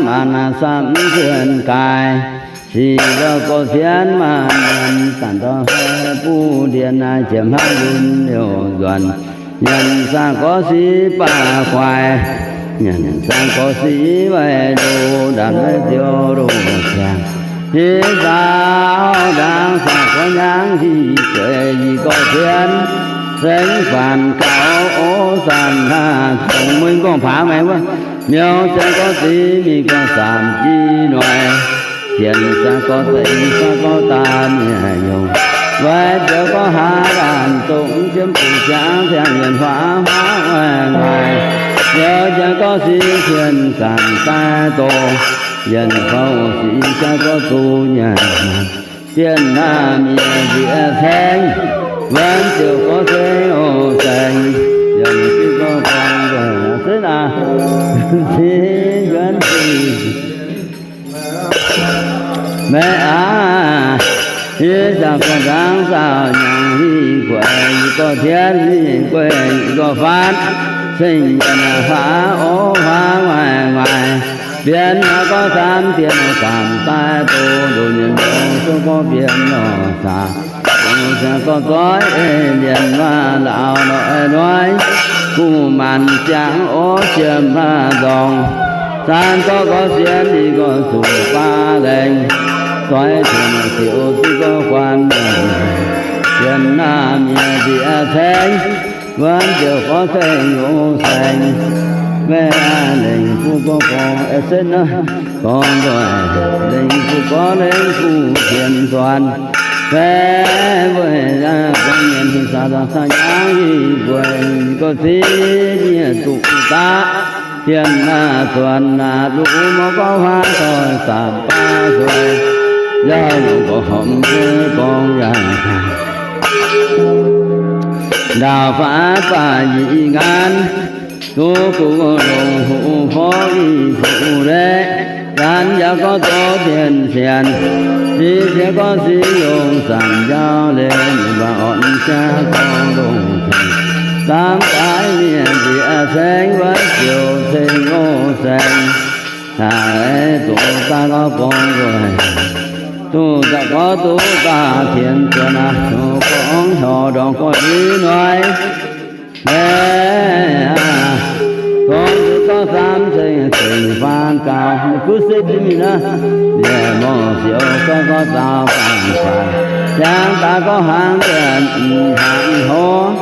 maanc naaic samv zienh gaaix, sic ndau gorx-cienx maanc nyanc, zanc ndau haiz buv ndienh naaic ziepc hnangv lunx liouh nzuonc. Nyanc zaangc gorx-cic baac guaix, nyanc zaangc gorx-cic waaic ndoh, ndaamv naaiv ziouc ndoh ziangx. Hiv zaux ndaangc zaangc gorx-nyangv hiv gueix yie gorx-cienx, sengx faanx gaux ov zanc hlaax congx mueiz gorngv paax maengx wuov. Miuz ziangx gorx-cic mingh gorngv saamv jiv noic, dienc ziangx gorx-deic, saauv gorx-daaih mienh yungz, waaic ziouc gorngv haaix laanh zongh jienv buoz-siangx ziangh yienx huaav huaav waaic waaic. Miuz ziangx gorx-cic cien zanc daaih doqc, yienx fouv sic ziangx gorx-zoh nyanc, dienh hnangv miev nziex ceng, wuonx ziouc gorngv ceng oc ceng, yienx jienv gorngv gorngv nzueic se aac, cingx wuonx cing. Meih aac, hiv ziangx gorx-nzangv zaauh nyanc, hiv gueix yie gorx-cienx, hiv gueix yie gorx-faatv, cing yienx huaav ov huaav waaic waaic, bienx hnangv gorngv saamv dienx saamv daaih doqc, ndoqc mienh longx zungv gorngv bienx lorh caax. Ziangx gorx-zoih ei lienc maaih laauh noic noic, guv maanc ziangx ov jiem maaih nzorngx. Zaanv gorx gorx-sienx i gorx-zuqc baav lengh, zoih ziouc maaih ziouc duqv gorngv guan, yienx naaiv miev nziex ceng, wuonx ziouc gorngv ceng oc ceng. Meih aac lengc kuv gorngv gorngv eix setv naaiv, gorngv nzoih lengc kuv gorngv lengc kuv sienx nzuonx. Meih mbuo gorngv mienh hingh saah zangc saah nyangv hingh mbuo gorx-cic nyie duqv daqv, dien naaiv zuonx naaiv luv mor gorngv huaav doic saapv baav zueiz, yaac longc gorngv horpc mv zeiz gorngv yaac ndaauh faanv baac nyic nqaanv, duqv guv longc huv forv i fuqv-leqv, nqaanv yaac gorngv zoux dienx sienx, sic ziex gorngv sic yongh zanc njaaux leiz, mv baac orn jaav gorngv longc ceng, samv gaaix miev nziex ceng, wuov ziouc ceng oc ceng. Haiz duqv daaih gorngv gorngv nzueic, duqv daaih gorngv duqv daaih tienx zuonx aqv, gorngv hnyouv ndorngx gorngv ndiev noic. Meih aac, gorngv duqv gorngv samv ceng ceng faanv gaux, mv kuv se jienv mingh naaiv, yie mongh siouc gorngv gorngv zaux faanv faanv, jangx daaih gorngv hnaangx nzuonx hnaangx hov.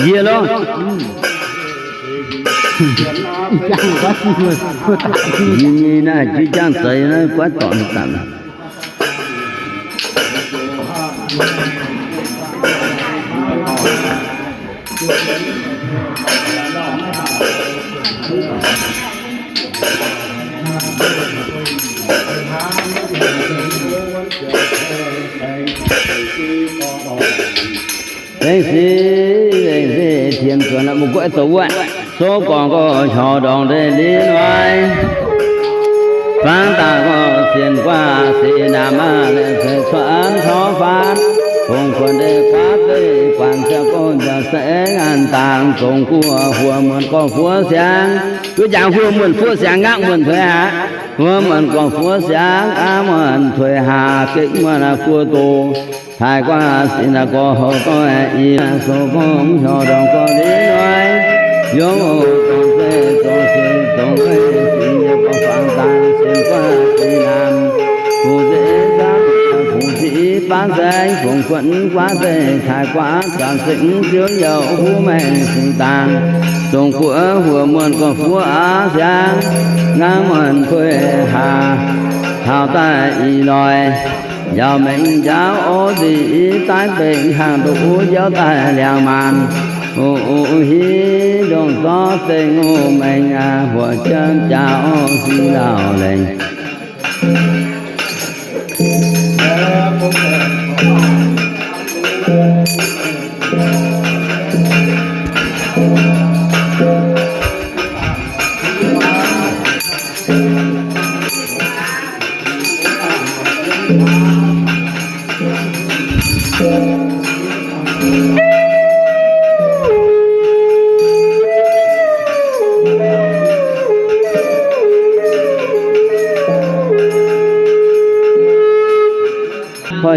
Yie lorqc. Yie nyei naaiv jiex jangv zeix naaiv guaiv dorngx dangc. Laengz zingh, laengz zingh, tienx zuonx aqv, mbuo guaiv zoux wuov. Souv gorngx gorx hnyouv ndorngx ndeic-liev noic. Fangx daaih gorngv sienx guaav sic naamh aqv, laengz zingh cuotv tov faanv, fongx kuonx ndeic guaav zeiv guanc ziangh gong ziangh saengv an dangx, zongx guoqv huoqv muonc gorngv fuov siangx. Duqv jangx huoqv muonc fuov siangx, ngaqv muonc tuix haax. Huoqv muonc gorngv fuov siangx, ngaqv muonc tuix haax, gengh muonc aqv guoqv doz. Taaih guaav sin aqv gorx houc doic, i zoux gorngv hnyouv ndorngx gorngv ndiev noic. Yungz oc, dongh zeiv dongh sin dongh weic sin nyei gorngv fangx dangx sienx guaav sic naamh. Fu zeiv camv fu ziqc baav saengv fungx guonv guaav zeiv taaih guaav zanc zengc ziouv youh huv maengh sin dangx. Zongx guoqv huoqv muonc gorngv fuov aqv siangx, ngangv muonc tuix haax, taux daaih ih loix. Njaaux mengh njaaux ov nzic daaih mbengx hnaangx ndoqv njaaux daaih liangx maanc. Hiv ndongh zorqv zengc mengh aqv, huoqv jienv jaax ov sic lauh lengh.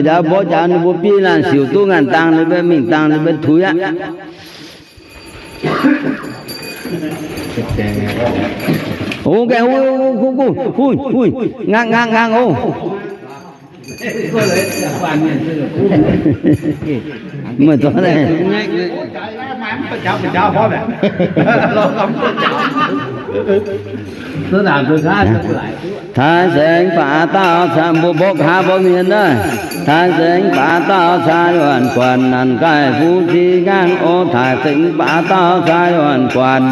Njaaux mborqv njaaux ninh mbuo biei laanh siouc duqv ngaanh dangh ninh mbuo mingh dangh ninh mbuo tuix aqv. Ov, gaengh huv, huv, huv, huv, ngang, ngang, ngang, ov. Meih dorh naaiv. Taaix sengx baac dauh caan mbuo mborqv haav mborqv mienh naaiv. Taaix sengx baac dauh caan yuonh guanc, naaic gaih fuqv ziqc nqaang. Ov, taaix sengx baac dauh caan yuonh guanc,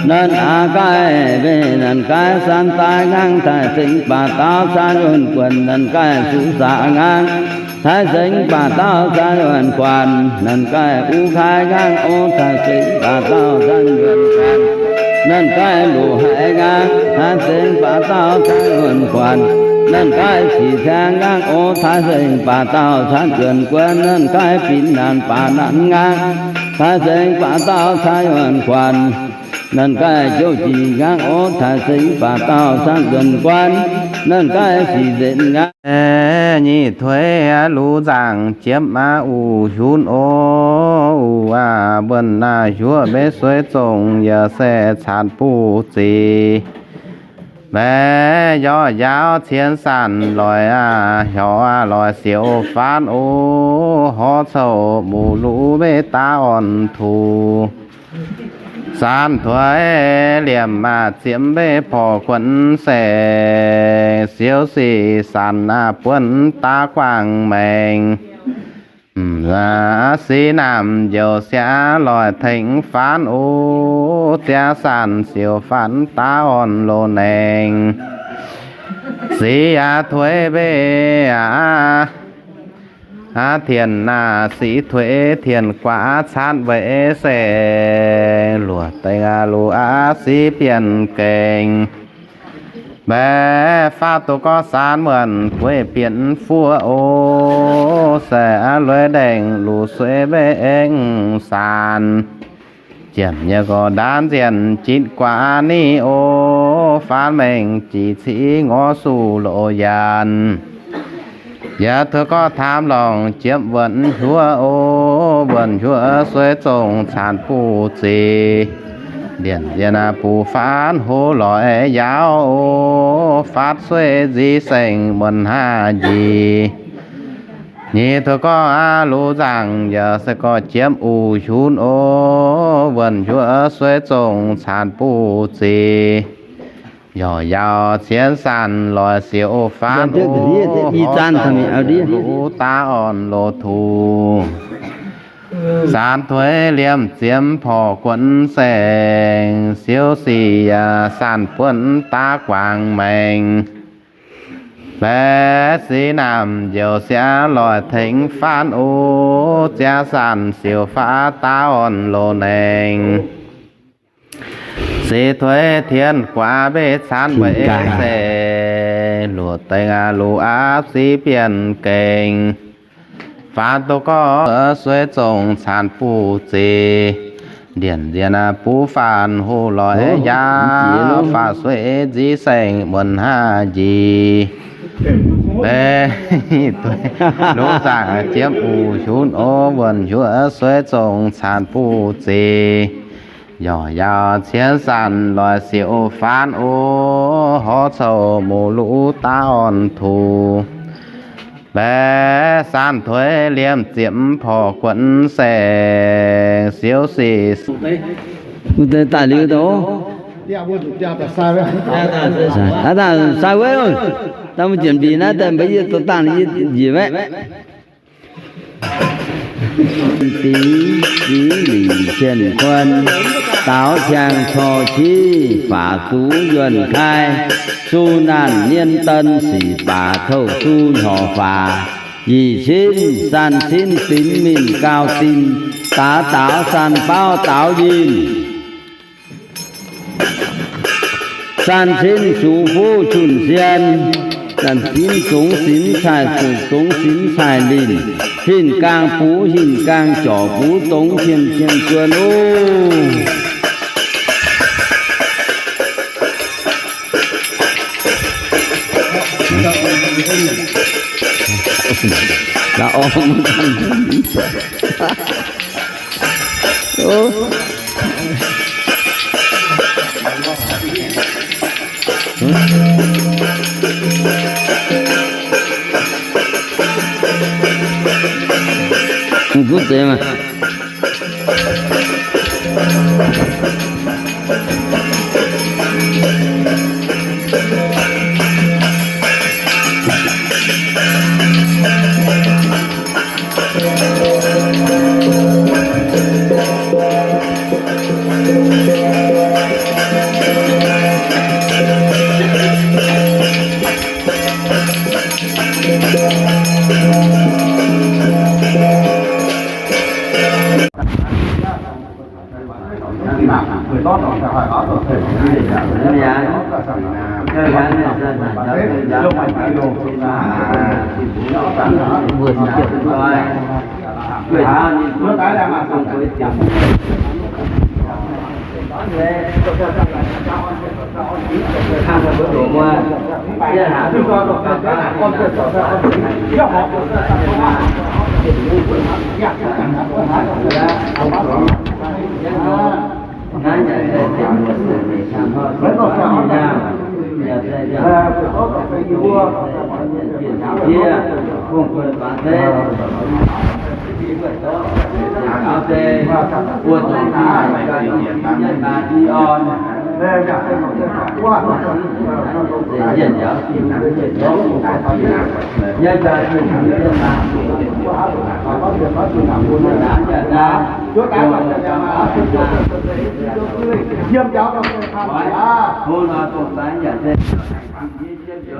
naaic aqv gaih mbeih, naaic gaih san daaih nqaang. Taaix sengx baac dauh caan yuonh guanc, naaic gaih suqv saax nqaang. Taaix sengx baac dauh caan yuonh guanc, naaic gaih uv kaai nqaang. Ov, taaix sengx baac dauh caan yuonh guanc, naaic gaih loz-haiz nqaang. Taaix sengx baac dauh caan yuonh guanc, naaic gaih sic tiangv nqaang. Ov, taaix sengx baac dauh caan yuonh guanc, naaic gaih binc naanc baac naanc nqaang. Taaix sengx baac dauh caan yuonh guanc, naaic gaih jouv jiex nqaang. Ov, taaix sengx baac dauh caan yuonh guanc, naaic gaih sic nzenc nqaang. Nyic tuix luv nzaangc jiepv aqv, uix hunv ov, uix aqv, mbuonx aac, hiuv beiv sueiv zongh yaac se caanx buv zic. Mbaeqc yorqc njaaux cien sanc loic aac, hiorc aac, loic siouc faanv ov, horv couc muc luv mbeih daav orn tuc. Zanc tuix liemh aac, ziemx mbeih porc guonx saeng, siouv sic sanc aac, buonv daav guangc maengx. Siqv naamh njoux siaav loic tengx faanv ov, ziangh sanc siouc faanv daav orn loz-naengc. Siqv aac tuix mbeih aac, aav, tien naaic siqv tuix tien guaax caatv weic saeng, luoqc deix aac luqc aav siqv bienh gengx. Mbaeqc faatv duqv gorngv saanx muonc gueiv bienh fuoqv ov, se aav lueiz ndaengh luqc sueiv mbeih aengx saanx. Ziemx nyei gorx ndaanv nzienh jitv guaax ni ov, faanv mengh jiex civ ngorv suv loz yaanc. Yaac tuix gorngv taamv lorngc jiepv wuonc hiuv ov, wuonc hiuv sueiv zongh caanx buv zic. Ndienc nziex naaic bungx faanv hlo loic yaauv ov, faatv sueiv nziv saeng muonc haav njiec. Nyic tuix gorngv aav luv nzaangc yaac se gorx jiepv uix hunv ov, wuonc hiuv sueiv zongh caanx buv zic. Yaac yaauc cien sanc loic siouc faanv ov, horv luv daav orn loz-tuc. Zanc tuix liemh ziemx porc guonx saeng, siouv sic yaac sanc buonv daav guangc maengx. Mbaeqc siqv naamh njoux siaav loic tengx faanv ov, ziangh sanc siouc faatv daav orn loz-naengc. Siqv tuix tien guaax mbeih caanv mbuo eix se, luoqc deix aac luqc aav siqv bienh gengh. Faanv duqv gorngv sueiv zongh caanx buv zic. Ndienc nziex naaic bungx faanv hlo loic yaauv, faatv sueiv nziv saeng muonc haav njiec. Mbaeqc luv nzaangc jiepv uix hunv ov, wuonc hiuv sueiv zongh caanx buv zic. Yaac yaauc cien sanc loic siouc faanv ov, horv couc muc luv daav orn tuc. Mbaeqc sanc tuix liemh ziepc porc guonx saeng, siouv sic daaih liuz dongh. Aav dangh sai wuov, dangh mbuo jienc mbìc naaiv daaih mbeix yie dorh dangh yie njiec maeqv. Dingx, dingx lingc cien kuon, daaux ziangh cor qiv, faatv zuqc yuonh kai, su naanh mienh den, sic baac touv su hnorc faatv, yic cin, san cin, dinx mingh gauh zinh, daaix daaux san baauv daaux yinh. San cin sux fuqv cun sien, san cin zongx sinx cai zuqc zongx sinx cai linh, hinc gaang bux hinc gaang jorc bux dongx cien cien zuon oc. La'orm. Mv duqv deix maah.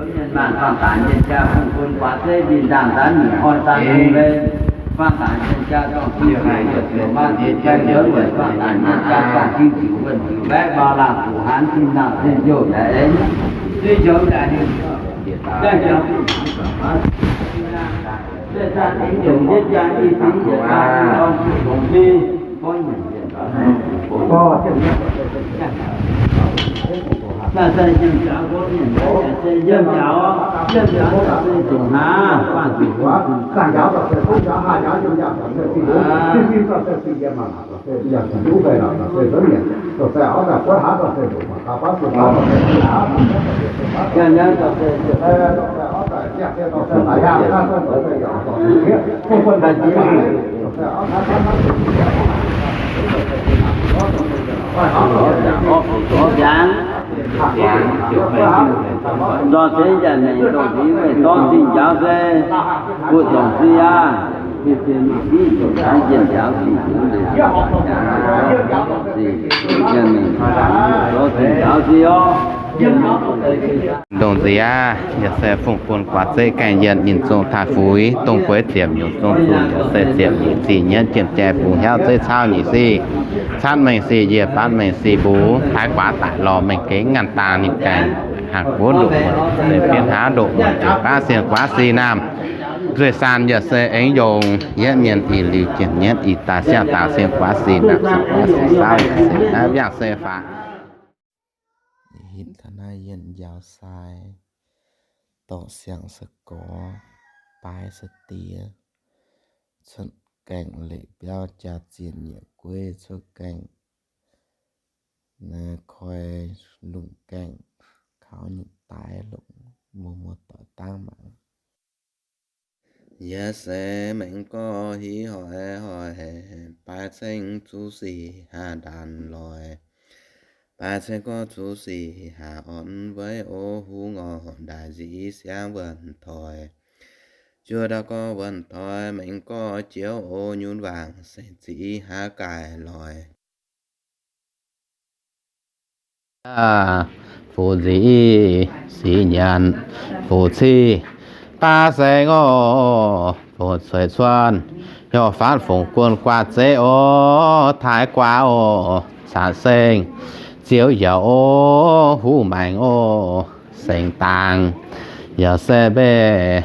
Mienh maanh faang-daanx njien-jaa fungx bun guaax zeiv, njien-ndaangh daanv nyungc hnoi daan hungh leiz. Faang-daanx njien-jaa zorng-zingh ziux, yietc ziouc maanc ziepc gaengh nzuonx weic faang-daanx njien-jaa zorng-zingh ziux, wuonh ziux mbaeqv, mbau laangh zuqc haanv, zinh laangh zinh jouh yaac aengx, zinh jouh yaac hingh, gaengh jangx zinh, zinh zaanh aengx nyungc njien-jaa i fingx yietc baan i orn zuqc longx zinh. Naaiv se yiem njaaux, se yiem njaaux, yiem njaaux se zuqc hnangv, faanh zuqc hnangv. Nzorng se njiec mengh dongh zingx meih dorng zingh njaaux se, mbuo dorng zingh aqv. Mv diuh diqv zuqc naaiv njien-njaaux zingh, dorng zingh njaaux zingh oc. Dongh nziex aqv, yaac se fungx bun guaax zeiv gaengh yienh nyinh zong taaih fuix, dongh bueix ziepc nyungc zong zunh yaac se ziepc nyeic ziqc nyienv jiem jai bungx hnyauv zeiv cauv nyic sic, caanv mengh sic njiec, baanv mengh sic mbux, taaix guaax daic lorh mengh gengx nganh dang nyungc gaengh, hnangv wuov ndoqc muonc se bienv hnangv ndoqc muonc jiex baav sien guaav sic naamh. Nzueic saan yaac se aengx yongh, yietv mienh ih liuz jienh nyienv ih daaih siang-daauh sien guaav sic naamh, sic guaav sic saauv yaac se naaiv mbiangh se faaux. Hitv taux naaiv yienh njaaux sai, dorh siang-se-gorx, baaix se-diex, cuotv gaengh leih biauv jaa-zienh nyei gueiv cuotv gaengh, naaiv koi lungh gaengh kaux nyungc daaih longc muoz muoz doic dangv mangc. Yaac se mengh gorx hiv hoic hoic, baaix ceng zuqv sic haav ndaanx loic. Baaix ceng gorx zuqv sic haav orn weiv o, huv ngorc ndaaih nziv siangv wuonh toic. Juoz ndau gorx wuonh toic, mengh gorx jiex o, nyunv waangc seng ziv haav gaaih loic. Fuqv nziv sic nyanc, fuqv civ daav seng oc, fuqv cueix cuonv, hnyouv faanv fungx guon guaax zeiv oc, taaix guaax oc, caax seng ziouv yaac oc, huv maengx oc, seng dangx yaac se mbeih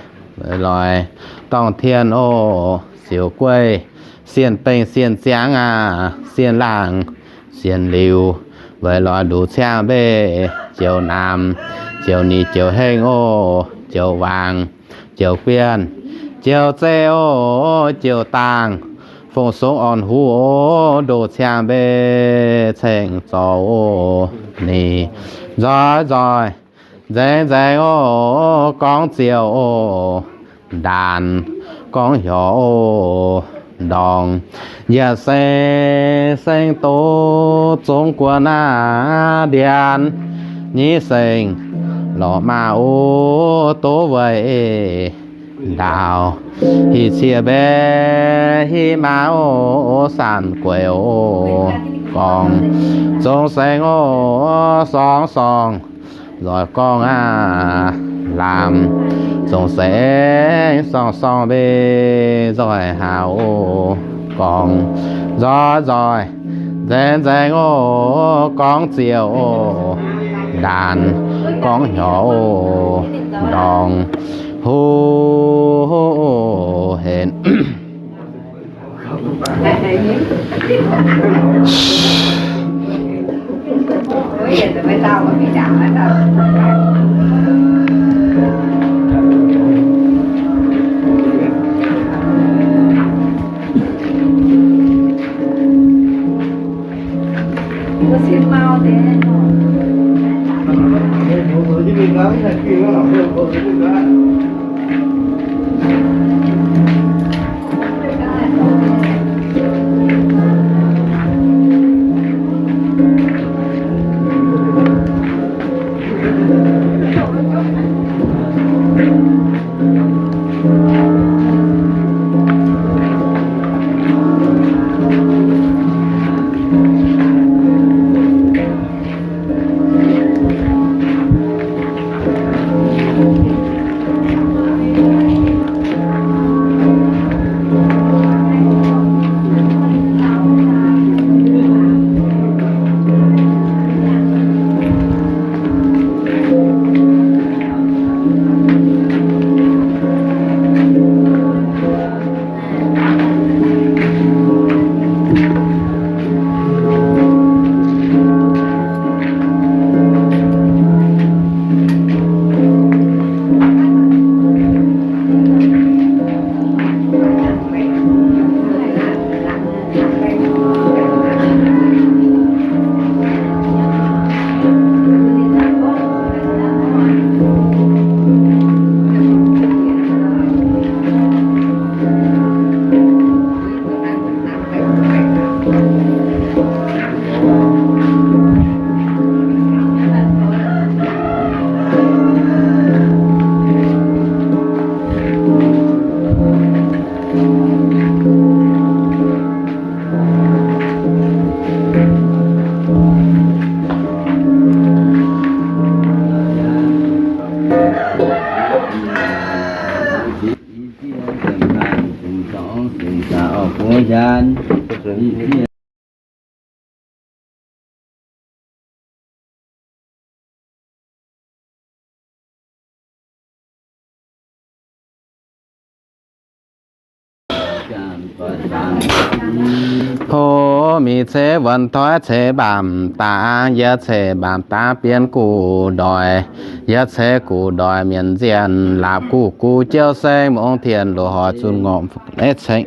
loic, dorngh tien oc, ziouc gueiv sienh bengh sienh ziangx aac, sienh laangh sienh liuz, weic loic nduqc ciangv mbeih ziouc naamx, ziouc nix ziouc hengh oc, joux waangc, joux guienh, joux zeiv oc, joux daangh, fong-songx orn-huv oc, ndoh ciangh mbeix ceng zorc oc. Ninh nzoih nzoih, nzaeng nzaeng oc, gorngv ziouc oc, ndaanx gorngv hiorx oc, ndorngx, yaac seng seng doz zong guon aqv, ndianx nyei seng lorqc maah oc, doz weic ndaauv, hic cieqv mbaeqc hiv maa oc, sanc gueic oc, gorngv zong saeng oc, sorng sorng nzoih gorngv aqv, laamh zong saeng sorng sorng mbe nzoih haaix oc, gorngv nzoih nzoih, nzaeng nzaeng oc, gorngv ziouc oc, ndaanx gorngv hiorx oc, ndorngx huv henv. Hov, mingh ceix wuonh toi ceix mbaamh dangx, yie ceix mbaamh dangx bienx guv ndoic, yie ceix guv ndoic mienv nzienh laapc guv guv jiouv seng mungz tien loz-hnoi zunh ngorc ceng.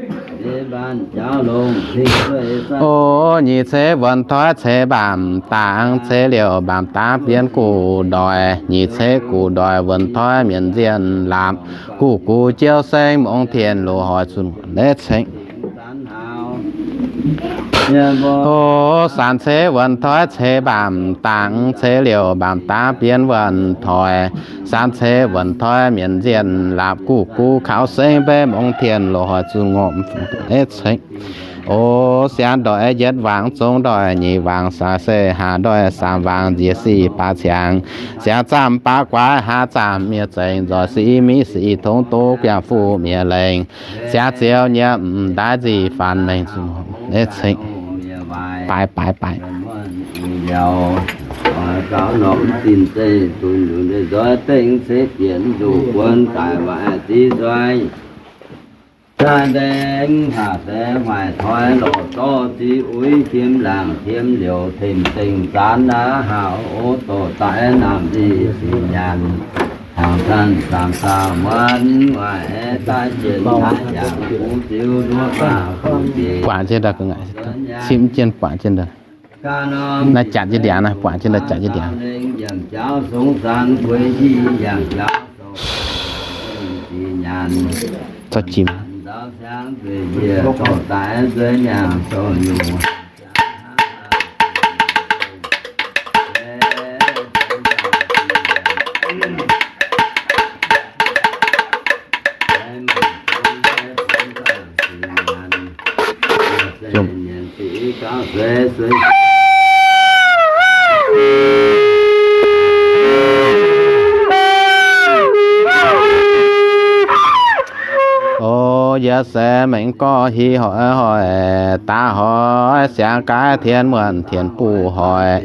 O, nyic ceix wuonh toi ceix mbaamh dangx, ceix liouh mbaamh dangx bienx guv ndoic, nyic ceix guv ndoic wuonh toi mienv nzienh laapc guv guv jiouv seng mungz tien loz-hnoi zunh ngorc ceng. O, saam ceix wuonh toi ceix mbaamh dangx, ceix liouh mbaamh dangx bienx wuonh toi, saam ceix wuonh toi mienv nzienh laapc guv guv kaux seng mbeix mungz tien loz-hnoi zunh ngorc ceng. O, siangx ndoih yietv wangc, zong ndoih nyic wangc, saeng se haaz ndoih saam wangc, nziex sic baav ciangx, siangx zaamh baav guaax, haaz zaamh miev zengx, nzoih sic miv sic tongx doz, guangc fuqv miev lengh, siangx ziouc nyiemv daaih nzic faanx mengh zunh ceng. Baaix baaix baaix. Zinh zeiv zunc nzunc nzoih dengv ceix bienx nzuqc buonc daaih waaic ziv nzoih. Daaih dengv haac deix huaaic toi lorqc zorqv ziv uix qiemx laangc qiemx liouc tengx zengx zaanx aqv. Haauh o doqc daaih naamh nzic sic nyanc. Guangc jienv daaih, cipv jienv daaih. Naaiv jatc jienv ndiangx naaiv, guangc jienv daaih jatc jienv ndiangx. Zorqv jiex. O, yie se mengh gorx hiv hoic hoic, daaih hoic siang gaix tien muonh tien buv hoic,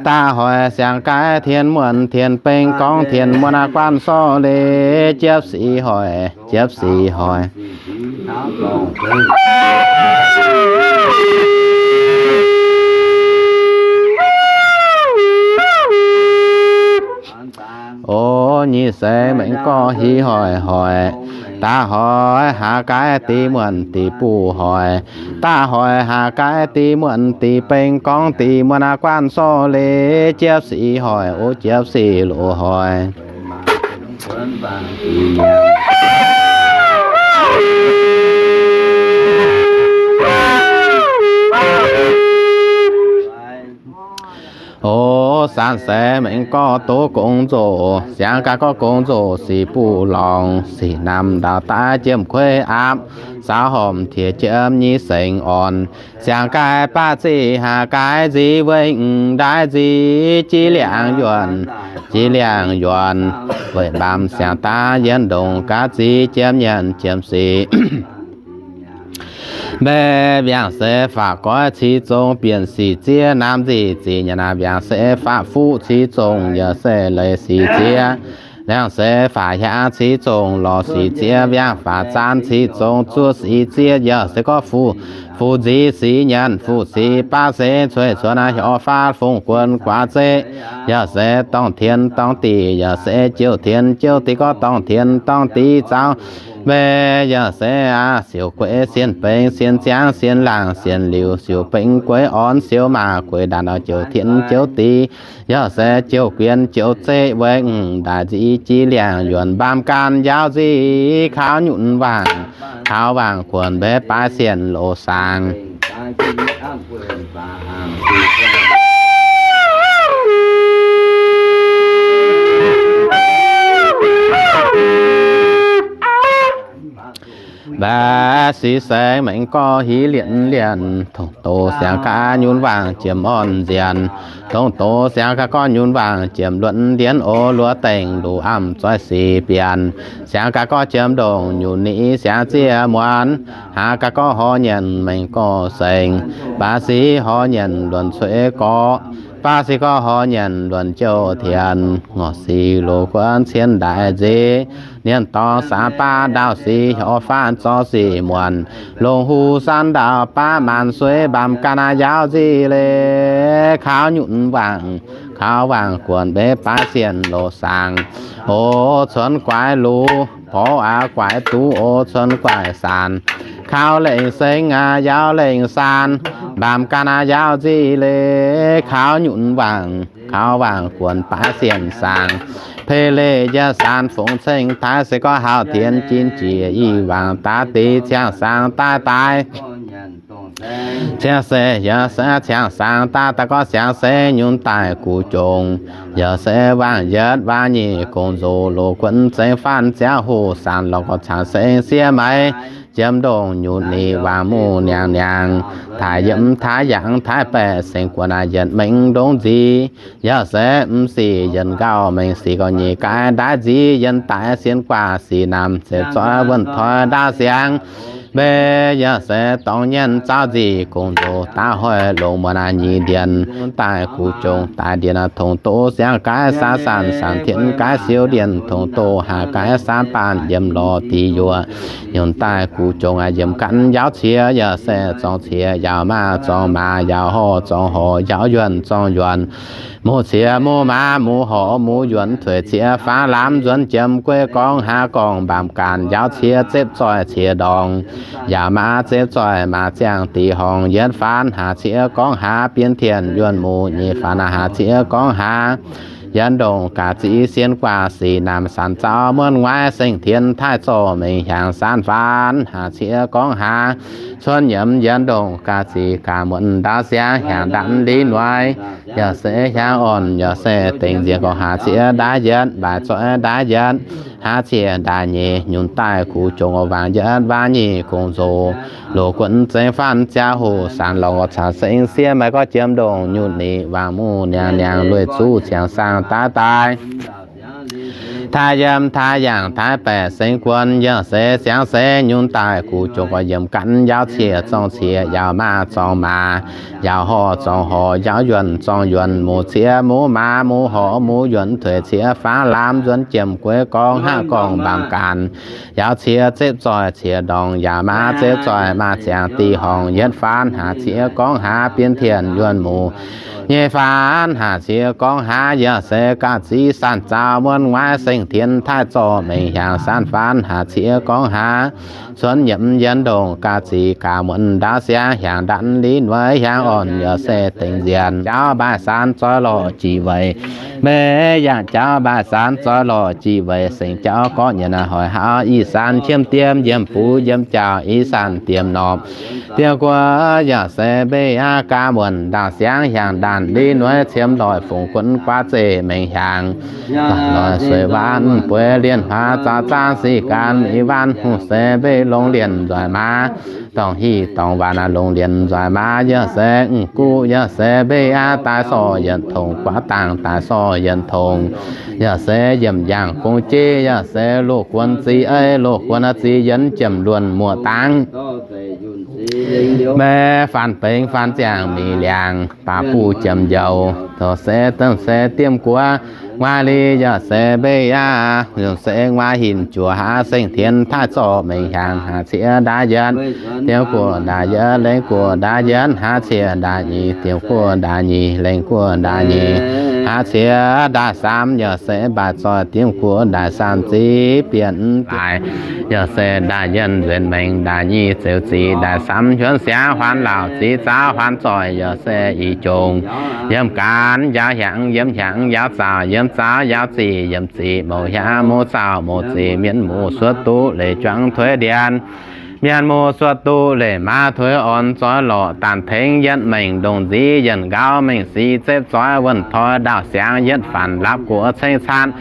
daaih hoic siang gaix tien muonh tien beng gorngv tien muonh aqv guanh sorqv leiz jiepv sic hoic, jiepv sic hoic. O, nyic seix mengh gorx hiv hoic hoic, daaih hoic haaix gaix dix muonh dix buv hoic, daaih hoic haaix gaix dix muonh dix beng gorngv dix muonh aqv guanh sorqv leiz jiepv sic hoic, o jiepv sic loz hoic. O, saam seix mengh gorx duqv gong nzoh, siang gaax gorx gong nzoh sic buv lorngx, sic namx ndau daaih jiem kueiv aapv, saau horpc tiex jiem nyei sengx orn, siang gaax baav ziqc haaix gaax nzic weic ndaix nzic jiex liangx yuonc, jiex liangx yuonc, weic mbaam siang daaih yiem ndongc gaax zic jiem nyanc jiem sic. Mbe mbiaangc seix faatv goiv cix zong bienh sic ziev namx nzic zic nyanc naaiv mbiaangc seix faatv fuqv cix zong yaac se leiz sic ziev. Mbiaangc seix faatv hiaangx cix zong lorz sic ziev, mbiaangc faatv zaanv cix zong zuov sic ziev yaac se gorngv fuqv, fuqv nzic sic nyanc fuqv sic baav se cueiv cuotv naaiv hnyouv faatv fungx guon guaax zeiv. Yaac se dorngh tien dorngh diqc yaac se jouh tien jouh diqc gorngv dorngh tien dorngh diqc zaux mbe yaac se aqv siouc gueix sienh bengx sienh ziangv sienh laangc sienh liuc siouc bengx gueix orn siouc maac gueix ndaanv jouh tien jouh diqc yaac se jouh guien jouh zeiv weic ndaix nzic jiex liangx yuonc mbaam gan njaaux nzic kaux nyunc waangc, kaux waangc guonc mbe baaix sienh loz saangc. Mbaeqc sic sengx mengh gorx hiv lienh lienh, tongx doz siang gaax nyunc waangc jiem orn nzienx, tongx doz siang gaax gorx nyunc waangc jiem luonx ndienx oc luoqc dengh luqc amv zoih sic bienx, siang gaax gorx jiem ndongc nyunc ni siang ziex muonz, haaix gaax gorx horh nyanc mengh gorx sengx, baav sic horh nyanc luonx cueiv gorx, baav sic gorx horh nyanc luonx jouh tien, ngorc sic loz guonv cien ndaix nzic, nienh dorngx saam baav ndaauh sic hnyouv faanv zorqv sic muonc, longc huv saanv ndaauh baav maanc sueiv mbaam gan aqv njaaux nzic leiz kaux nyunc waangc, kaux waangc guonc mbe baaix sienh loz saangc. O cuonx guaix luz, porv aqv guaix duqv, o cuonx guaix saanc, kaux lengh sengx aqv njaaux lengh saanc, mbaam gan aqv njaaux nzic leiz kaux nyunc waangc, kaux waangc guonc baaix sienh saangc. Pei leiz yaac saanc fungx ceng taaix se gorngv hauv tien jin jiex i waangc daaih deix ciangv saangc daaih daaih. Ciangv se yaac se ciangv saangc daaih daaih gorngv siang se nyunc daaih guv jongc, yaac se waangc yietv waangc nyic gong nzoz loz guonv zengx faanv ziangh hoc saanc lorz gorx cangx seng siev maiv jiem ndongc nyunc ni waangc muv niangx niangx, taaix yiem taaix yangh taaix baeqc sengx guonc aac yietc mengh ndongc nzic, yaac se m'sic yietc nqaauh mengh sic gorx nyic gaaix ndaaiv nzic yiem daaih sien guaax sic namx ziepc zoih wuonh toi ndaauv siangx. Mbe yaac se dorngx nyienx zaux nzic gong ndoh daav hoic longx muonz nyic ndienh, daaih guv jongx daaih ndienh tongx doqv siang gaix saax sanc, sanc tienx gaix siou ndienh tongx doqv haac gaix saanv baanh yiem lorz diuh yuoqc. Nyunc daaih guv jongx yiem ganh yaac ciex yaac se zorngx ciex yaac maaih zorngx maaz yaac horh zorngx horh yaac yuonc zorngx yuonc. Muoz ciex muoz maaz muoz horh muoz yuonc tuix ciex faanv lamz nzuonx jiem gueiv gorngv haav gorngv mbaamz gaanc yaac ciex zepv zoih ciex ndorngx yaac maaih zepv zoih maaih ziangh diqc horngh yietv faanv haac ciex gorngv haav bienv tien yuonh muoz nyei faanv haac ciex gorngv haav yietv ndongh ga'zic sien guaax sic naamh sanc zaux muonv nguaaiv seng tien taaih zorqv mengh hiaangx saanv faanv haac ciex gorngv haav cuonv nyiemz yietv ndongh ga'zic ga'muonz ndaauv siangv hiaangx ndanv li noic yaac se hiaangx orn yaac se dengc nziex gorngv haav ciex ndaaiv yietv mbaaix zoih ndaaiv yietv haav ciex ndaaiv nyeic nyunc daaih kuv jongc waangc yietv waangc nyic gong nzoz loz guonv zengx faanv ziangh hoc saanv lorngh caux seng siev maiv gorngv jiem ndongh nyutc nic waangc muv niangx niangx lueic zuqv ciangx saangv daaih daaih taaih yiem taaih yangh taaih baeqc seng guon yaac se siangx se nyunc daaih kuv jongc yiem ganh yaac ciex zorngx ciex yaac maaih zorngx maaz yaac horh zorngx horh yaac yuonc zorngx yuonc muoz ciex muoz maaz muoz horh muoz yuonc tuix ciex faanv lamz nzuonx jiem gueiv gorngv haav gorngv mbaamz gaanc yaac ciex zepv zoih ciex ndorngx yaac maaih zepv zoih maaih ziangh diqc horngh yietv faanv haac ciex gorngv haav bienv tien yuonh muoz nyei faanv haac ciex gorngv haav yaac se ga'zic sanc zaux muonv nguaaiv seng tien taaih zorqv mengh hiaangx saanv faanv haac ciex gorngv haav cuonv nyiemz yietv ndongh ga'zic ga'muonz ndaauv siangv hiaangx ndanv li noic hiaangx orn yaac se dengc nzienx jauv mbaaix saanv zoih lorh jiex weic mbe yaac jauv mbaaix saanv zoih lorh jiex weic sengx jauv gorqv nyienx hoic hauv ih saanv qiemx diem yiem buv yiem jauv ih saanv diem norm diem guoqv yaac se mbe aqv ga'muonz ndaauv siangv hiaangx ndanv li noic qiemx loic fungx guonv guaav zeiv mengh hiaangx loic sueih waanv bueix lienh hlaax zaux zaangv sic gaanv mingh waanv hungh se mbe longx lienh nzoih maaz dorngc hic dorngc waanc longx lienh nzoih maaz yaac se mv guv yaac se mbe aqv daaih sorh yienc tongx guaav dangh daaih sorh yienc tongx yaac se yiemc yaangh gong jeiv yaac se loz guon zic ei loz guon zic yienc jiem luonh muoz dangv mbe faanv bengx faanv ziangh mingh liangx baac buv jiem njoux dorh se dongh se diemv guoqv nguaaiv li yaac se mbe aqv yaac se nguaaiv hinc juoz haav seng tien taaih zorqv mengh hiaangx haac ciex ndaaiv yietv diemv guoqv ndaaiv yietv lengh guoqv ndaaiv yietv haav ciex ndaaiv nyic diemv guoqv ndaaiv nyic lengh guoqv ndaaiv nyic haav ciex ndaaiv saamv yaac se mbaaix zoih diemv guoqv ndaaiv saamv ziv bienh daaih yaac se ndaaiv yietv nzuenx mengh ndaaiv nyic zeux zic ndaaiv saamv huonv siangv huaanv laauc ziv zaauv huaanv zoih yaac se ih jongc yiem gaanv yaac hiaangx yiem hiaangx yaac zaauc yiem zaauv yaac zic yiem zic mouc hiaangx mouc zaauv mouc zic mienh muoz suotv duqv leiz juangc tuix ndienh mienh muoz suotv duqv leiz maaz tuix orn zoih lorqc daanh tengx yietv mengh ndongh nziv yienc nqauv mengh sic zepv zoih wuonh toi ndaauv siangv yietv faanx lapv guoqv cengx caanv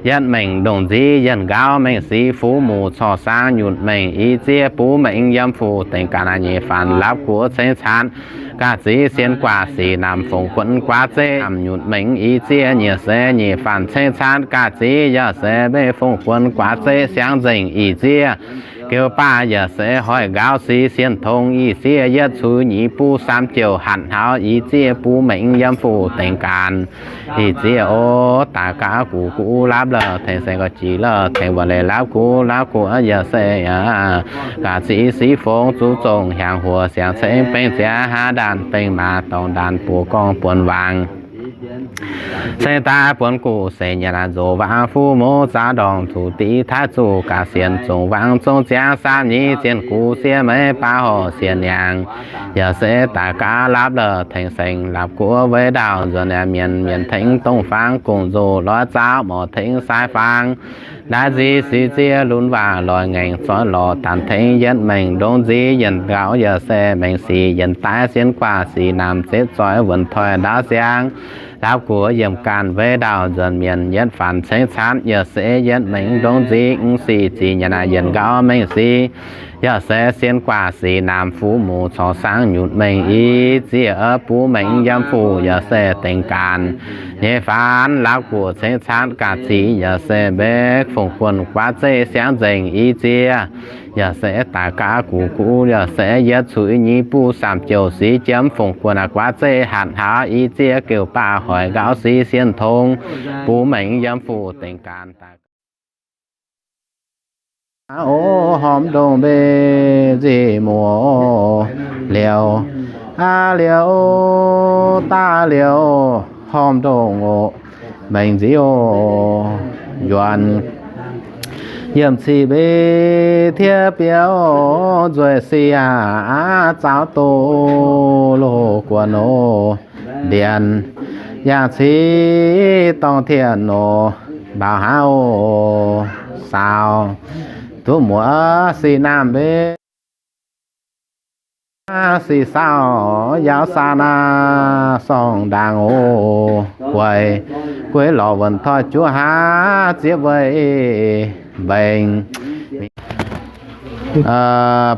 yietv mengh ndongh nziv yienc nqauv mengh sic fuv muc corc saang nyutc mengh i ziev buv mengh yiem fuc dengx ga'naaiv nyeic faanx lapv guoqv cengx caanv ga'zic sien guaax sic naamh fongc guonv guaav zeiv naamh nyutc mengh i ziev nyiec se nyic faanx cengx caanv ga'zic yaac se mbe fongc guonv guaav zeiv siangv nzengc i ziev geux baav yaac se hoic nqauv sic sienh tong i ziev yietv cuix nyic buv saam jouh hatc hnaux i ziev buv mengh yiem fuc dengx gaanv i ziev o daaih gaav guv guv lapv lorh tengx saeng ga'jiex lorh tengx wuonh leiz lapv guv lapv guv yaac se ga'zic sic fongc zuqc zongh hiaangx huoc siangx cengx bengx ziangx haav ndaanh bengx maaz dorngx ndaanh buoz gorngv buonc waangc ceng daaih buonc guv seix nyanc nzox waangc fuqv muv zaav ndorngx zuqc div taaih zuqc gaax sienx zongh waangc zong ziangx saamv nyic zienh guv siev meiv baav horc siev niangx yaac se daaih gaav lapv lorh tengx saeng lapv guv weic ndaauh nzuonx mienh mienh tengx dongh faang gong-nzou lorz zaauv morc tengx sai faang ndaaiv nziv sic ziev lunx waac lorz ngaengc zoih lorz daanh tengx yietv mengh ndongc nziv yienc nqauv yaac se mengh sic yienc daaih sien guaax sic naamh zepv zoih wuonh toi ndaauv siangv lapv guv yiem gaanv weic ndaauh nzuonx mienh yietv faanx cengx caanv yaac se yietv mengh ndongc nziv mv sic zic nyanc yienc nqauv mengh sic yaac se sien guaax sic naamh fuqv muc corc saang nyutc mengh i ziev buv mengh yiem fuc yaac se dengx gaanv nyei faanx lapv guv cengx caanv ga'zic yaac se mbe fongc guonv guaav zeiv siangv nzengc i ziev Yaac se daaih gaav gux gux, yaac se yietv cuqv i nyei buv saamv jouh sic jiem fongc gu'nguaaz guaav zeiv hatc hlaax i zieqv geuh baac hoic nqaauv sic sienh tong bun mengh yiem fuqv dengc gaanv daaih. Aav, o, horpc ndongh mbenc nzih muoz liuz, aav liuz, daav liuz, horpc ndongh oc, mbenc nzih oc, njuonx yiem cih mbenc tiev biauv nzueic sic aav, zaaux doz loz guon oc, ndienx yangh cih dorngh tien oc, mbaaux hnangv oc, saaux duqv muoz sic naamh mbenc. Sic saauv yaauv saa naaiv sorng ndaangc oc, gueix gueix lorz wuonc toi juov haav zieqv weic mbenc.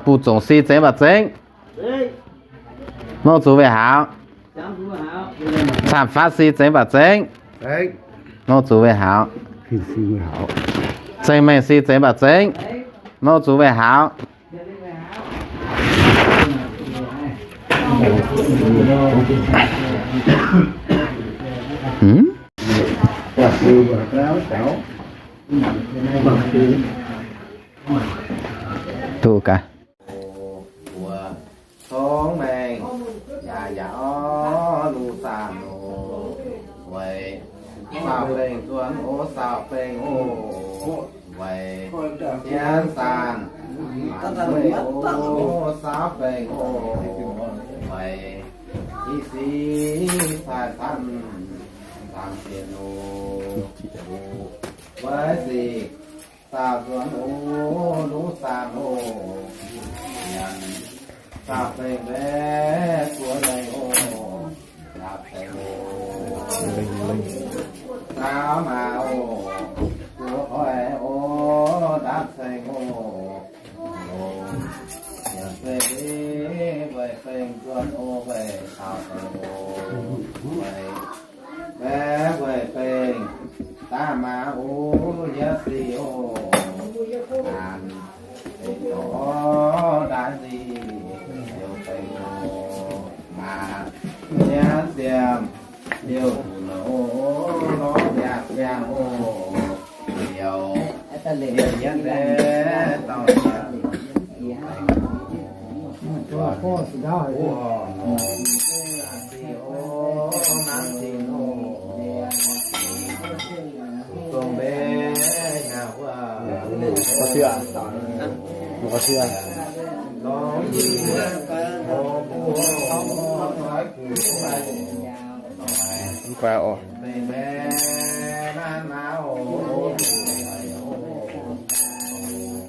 Buv zongc sic zengx mbac zengx, mouv zuqc weih haaux. Camv-faatv sic zengx mbac zengx, mouv zuqc weih haaux. Zengc mengh sic zengx mbac zengx, mouv zuqc weih haaux. Duqv gaax. Tongx mengh yaac yaac orv lu zaanh oc, weic saauv bengh zuonx oc, saauv bengh oc, weic jienv zaanh oc, saauv bengh oc, weic i sic cai canv zaangc sienx oc, weic sic saauv zuonx oc, lu zaanh oc, nyanc saauv bengh mbaeqc guoqv lengh oc, nqaapv ceng oc, saauv maaz oc, guoqv oix oc, nqaapv ceng oc, nyanc bengh mbaeqc weic bengh zuonx oc, weic saauv bengh oc, weic mbaeqc weic bengh daav maaz oc, yietv sic oc, naanc bengh oc, ndaaiv nzih liouh bengh oc, maaz nyanv ziemx liouh nzunc oc, lorz mi'aqv ziangh oc, liouh liouh yietv mbaeqc dauh ziangh.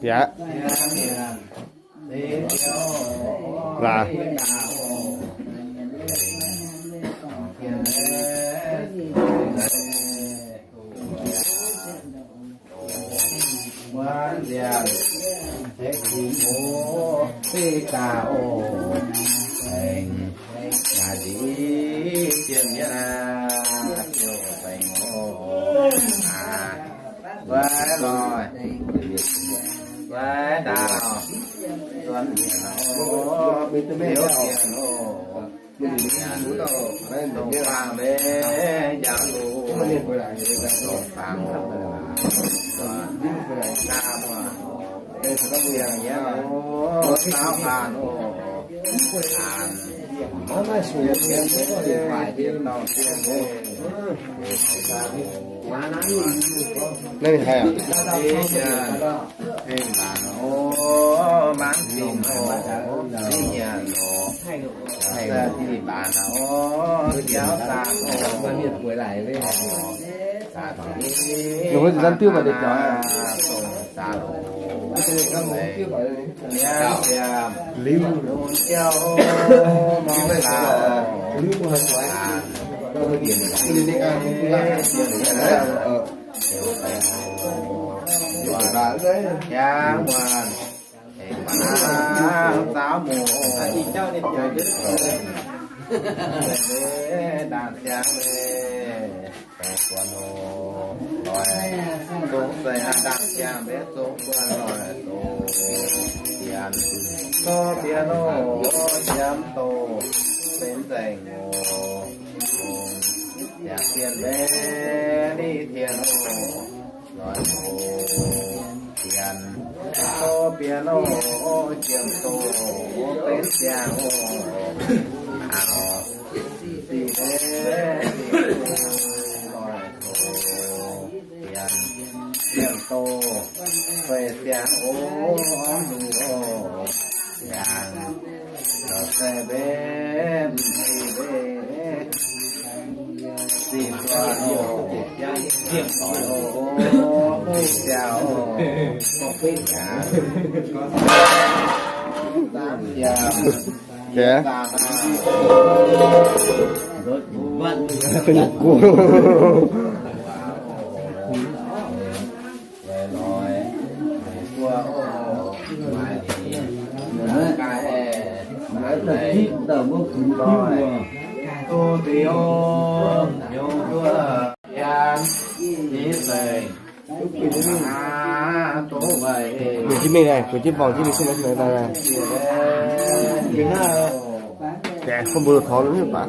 Yaac laaix. Wuov nziaamv ceix fingx oc, fingx gaax oc, baengc yaac nzic jienv mi'aqv, ziouc baengc oc, aax, guaiv loih, guaiv ndaauv, zuonx mi'aqv oc, liouv jienv oc. Dongh faang mbenc njaaux luc, dongh faang oc, saauv paanh oc, paanh, naaiv mingh haiz aac? Hengx mbaanc oc, maanc fingx oc, zingh nyanc oc, se dih mbaanc oc, jauv zaanc oc, zaanc dongh zanc diuv mbuo deix biaux, dongh zaanc oc, mi'aqv ziemx, lunx jauv oc, mong gaax oc, zaanc, jangv muonh, zaaux muonh, ndaangc ziangx leiz, Zungv buonv oc, loic, zungv se aav dangh ziangh mbenc zungv buonv loic doqc bienx, zorqv bienx oc, yiem doqc benx nzengc oc, yaac bienx mbenc ni tien oc, loic doqc bienx, zorqv bienx oc, yiem doqc benx ziangh oc, aav, ziqc mbenc, loic doqc bienx, yiem doqc feix ziangh oc, orv luc oc, yangh, zoux se mbenc, ziqc mbenc, ziqc buonc oc, ziangh oc, meiv ziangh oc, yangh, ziangh, Ninh jiv mingh naaic, gueix jienv mborngc jienv mingh, jienv mingh naaic. Jaeqv, kungx mbuo lorz torngx nyei baac.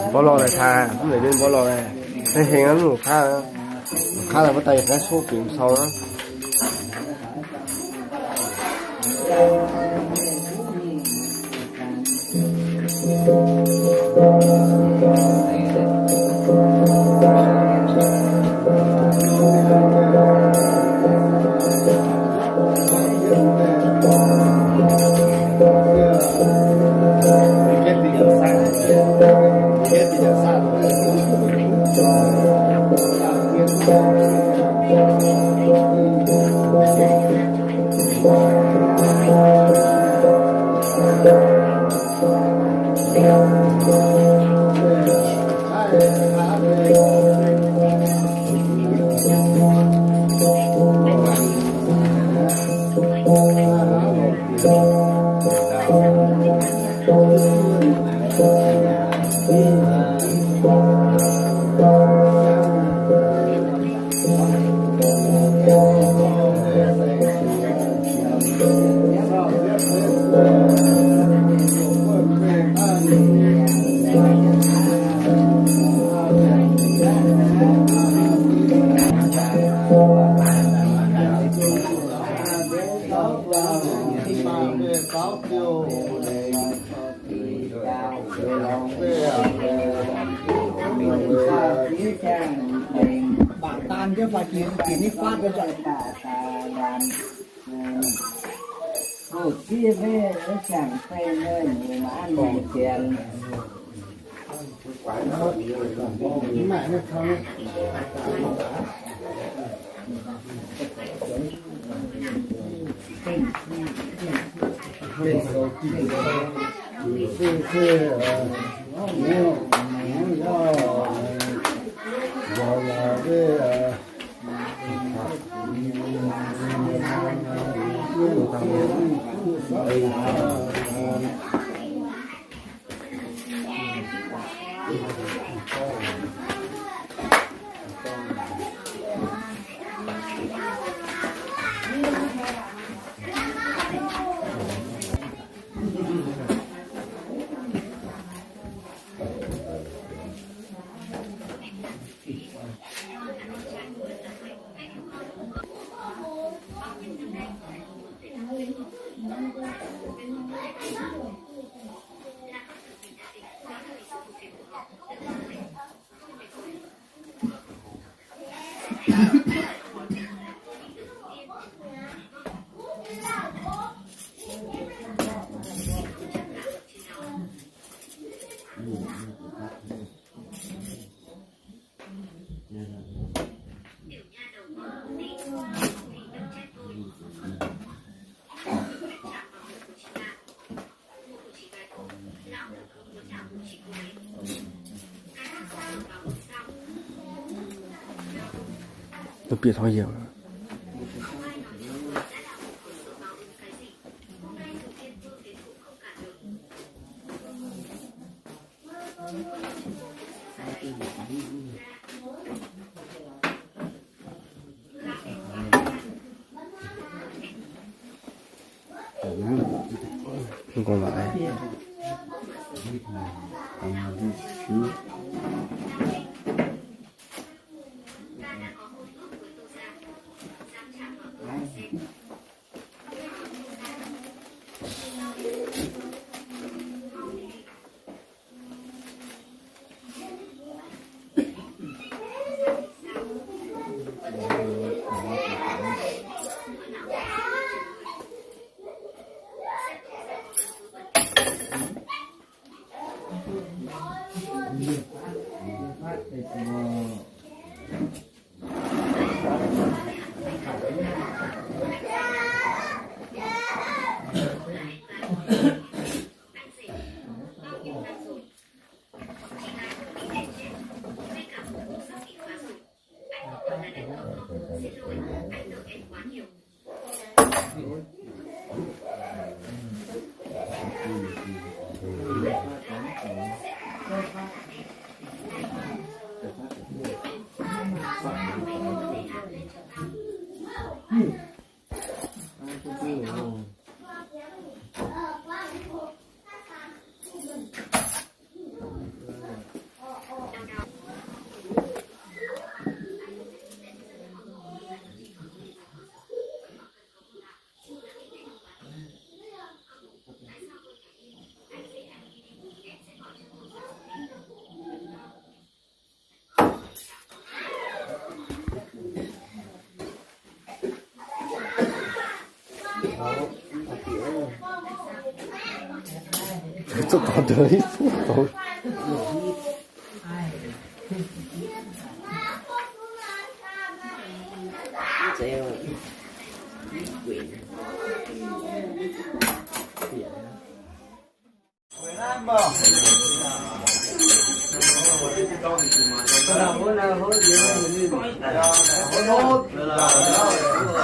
Mborqv lorh naaic taaih, mv zeiz mborqv lorh naaic. Naaiv hengx aqv, mv longc kaav, longc kaav naaic mbuo daaih yietc naaiv coqv fingx cau aqv. Bieqc taux yiem. Không còn lại. Zungv taux ndeic, zungv taux.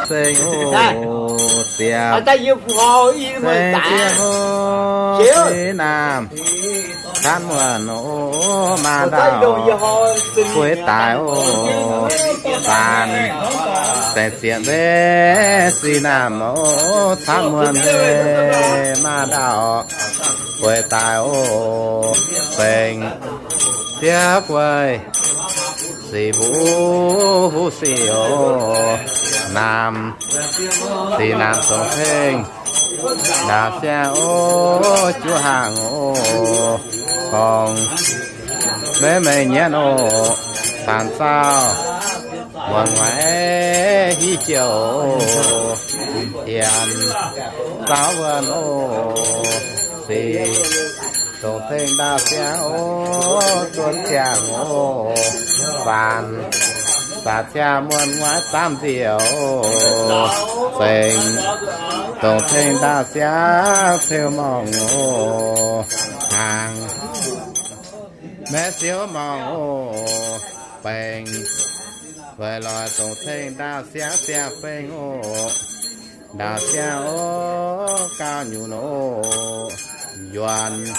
Seng oc, ziepc seng ziepc oc, singx naamh, catv muonh oc, maa ndaauh, gueix daaih oc, zaanc, sengx ziepc mbe, singx naamh oc, catv muonh mbe, maa ndaauh, gueix daaih oc, sengx, diev gueix, sic mbuo huv sic oc, naamh, sic naamh dongh tengx, ndaauv siang oc, juv hnaangx oc, gorngv, mbenv mengh nyienv oc, saanx zaauh, muonc mueiz hiuv jiouc oc, hienx, zaauv wuonh oc, sic, dongh tengx ndaauv siang oc, zuonx ziangh oc, faanx, saac ziangh muonh mueiz zaamv nziouc oc, zengc, dongh tengx ndaauv siang ceu morngh oc, hnaangx, maiv siouv morngh oc, bengx, weic loix dongh tengx ndaauv siang siang-bengh oc, ndaauv siang oc, gauh nyunc oc, yuonx,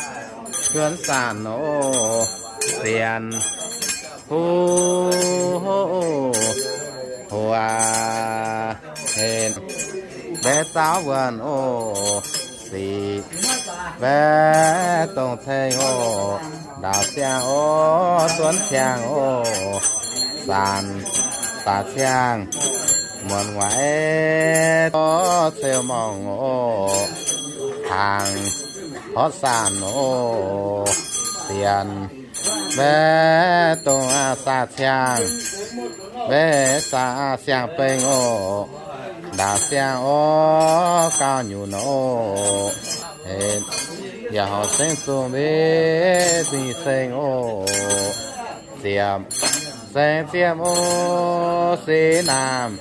yuonx saanc oc, sienx, huv, huaax, henc, mbaeqv zaauv wuonh oc, sic, mbaeqv dongh tengx oc, ndaauv siang oc, zuonx ziangh oc, saanc, saac ziangh, muonc mueiz oc, ceu morngh oc, hnaangx, horv saanc oc, sienx, mbaeqv dongh aa saac ziangh, mbaeqv saac aa siang-bengh oc, ndaauv siang oc, gauh nyunc oc, yaac horpc sengv zungh mbe zingh seng oc, ziepc, sengx ziepc oc, singx naamh,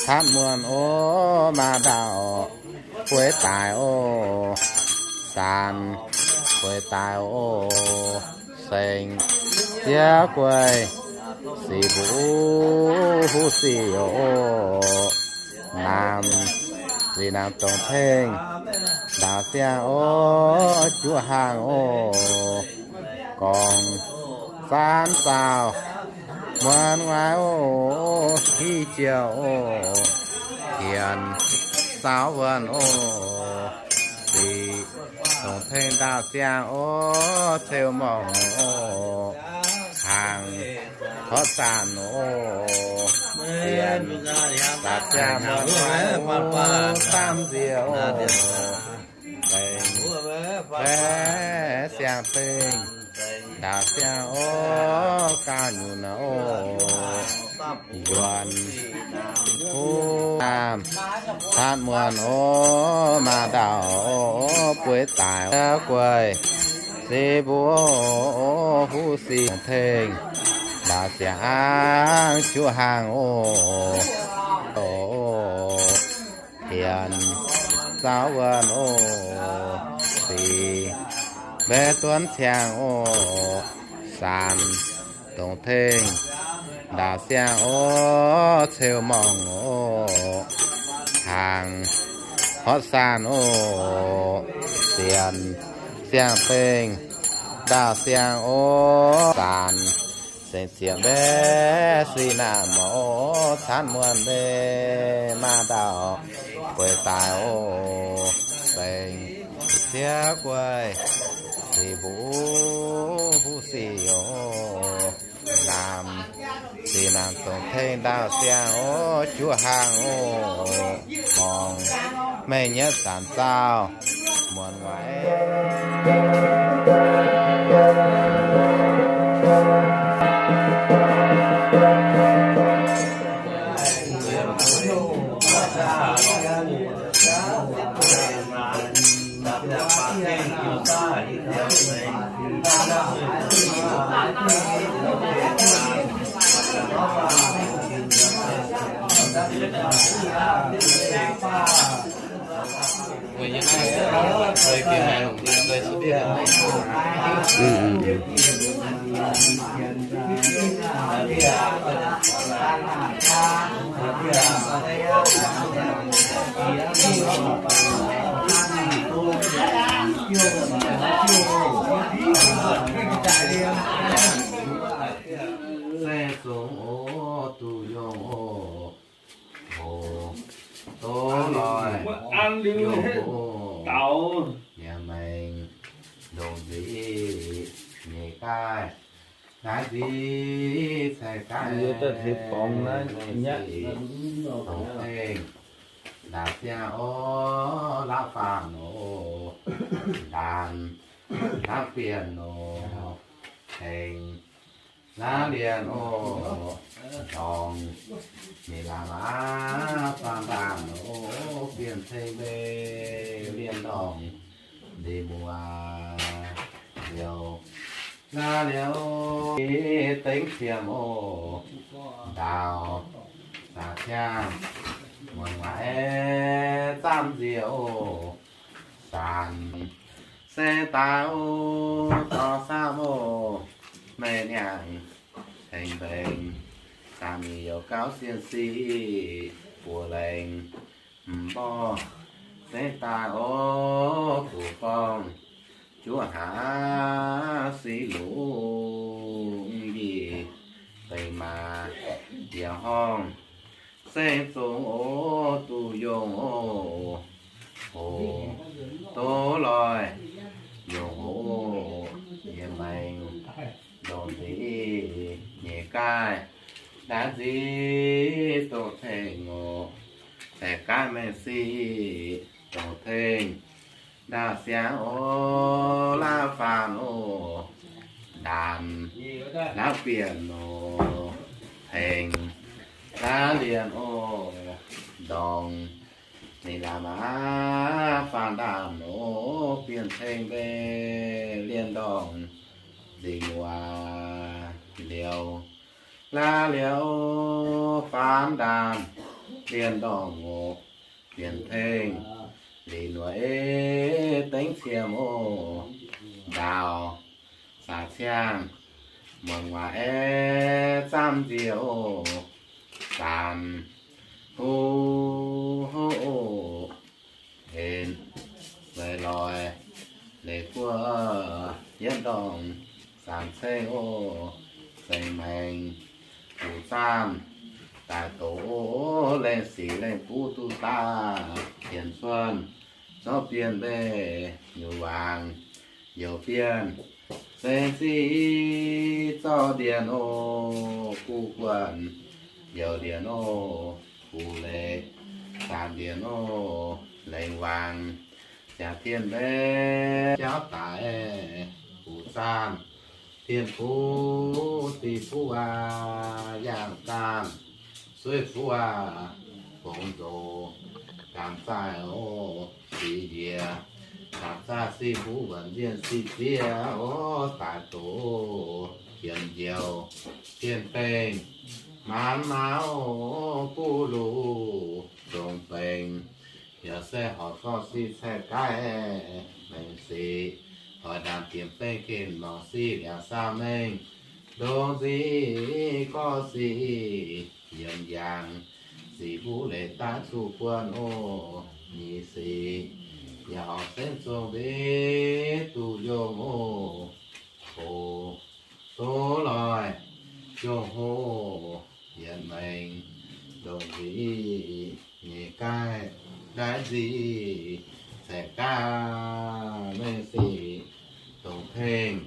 catv muonh oc, maa ndaauh, gueix daaih oc, saanx, gueix daaih oc, sengx, diev gueix, Sic mbuo huv sic oc. Naamh, sic naamh dongh tengx ndaauv siang oc, juov hlang oc, gorngv zaanv zaauh, muonz waaic oc, hiv jiex oc, hienx zaaux wuonh oc, sic dongh tengx ndaauv siang oc, ceu morngh oc, hnaangx horqc zaanc oc, sienx zaanc ziangh muonz waaic oc, samv nziex oc, baengh baeqc siang-bengh ndaauv siang oc, gauh nyunc oc, yuonx huv naamh caatv muonz oc, maaz ndaauh oc, bueix daic gueiv, sic mbuo huv sic tengx ndaauv siang, juov hlang oc, hienx zaaux wuonh oc, sic mbaeqc duonv ciangx oc, saanx dongh tengx ndaauv siang oc, ceu morngh oc, hnaangx horqc zaanc oc, sienx ziangh bengh ndaauv siang oc, saanx sengx ziepc mbaeqv sic naamh oc, caatv muonz mbaeqv maaz ndaauh bueix daaih oc, baengh sieqv gueiv, sic mbuo huv sic oc, naamh sic naamh dongh tengx ndaauv siang oc, juov hlang oc, morngh mengh nyei zanc zaauh, muonz waaic Se zungx oc, duqv yungh oc. Hoc doz loih, yungh oc. Nyiemc maengx ndongc nzic nyeic gaaih, naaiv nzic caih gaaih, dongh tengx ndaauv siang oc, laav faanh oc, ndaanx laav bienh oc, tengx laav lienh oc, ndorngx mingh laav maav faang ndaamv oc, bienh ceng mbeih lienh ndorngx nzih muoz liouh. Laav lienh oc, dengv qiemx oc, ndaauh zaqc ciangv muonz waaic zaamv nziex oc, saanx se daaih oc, dorh saamv oc, meiv niangh tengx mbengx, dangh mingh youc gauv sien sic, buoz laengz m'mborqv se daaih oc, gu'gorngv juov hlaax siqv lungh yie, dengx maaz yie horngh seng zungx oc, duqv yungh oc. Hoc doz loih, yungh oc, yie maengx ndongc nzic nyeic gaaih, naaiv nzic dongh tengx oc, deix gaav mengh sic dongh tengx ndaauh siangx oc, laav faanh oc, ndaanx laav bienh oc, tengx laav lienh oc, ndorngx ninh laav maav faanh ndaamv oc, bienh ceng mbeih lienh ndorngx nzih muoz liouh. Laav lienh oc, faanh ndaamv lienh ndorngx oc, bienh tengx lic nueic dengv qiemx oc, ndaauh zaqc ciangv Muangx waac aeqv, zaamv nziex oc, zanc huv oc, henc leiz loix, leiz guoqv yietv ndorngh, zanc ceng oc, zengc maengx, guv zaamv, daaih doqc oc, lengh sic lengh buv duqv daaih, tienx cuotv, zorqv bienh mbeih, nyouz waangc, youc bienh, zengc ziqc zorqv ndienh oc, guv guonh, youc ndienh oc, guv leiz, zaamc ndienh oc, lengh waangc, ziangh tien mbeih, jauv daic, guv zaamv, tien fuqv, diuh fuqv aac, yaangh zaamv, suiv fuqv aac, fongx nzoc, gaamx zaaiv oc, siqv njiec, gaamx zaaiv siqv fuqv, wuonc nzienh siqv zieqv oc, daaih doqc, jienv njoux, jienh bengh, maanz maauh, buv luc, zongc bengx, yaac se horc zorqv siqv caeqv gaaih, mengh siqv, hoic ndaanx diemx bengh ginv longc siqv liangx saau mengh, ndongc nzic gorx siqv, yiemx yangh, siqv fuqv leiz daaih zuqc buonc oc, nyic siqv, yaac horc senv zong ndiev duqv yongh oc, hoc, doz loih, yongh hoc, yietc maengx, ndongc nzic, nyeic gaaih, ndaix nzic, caeqv gaaih, mengh siqv, dongc tengx,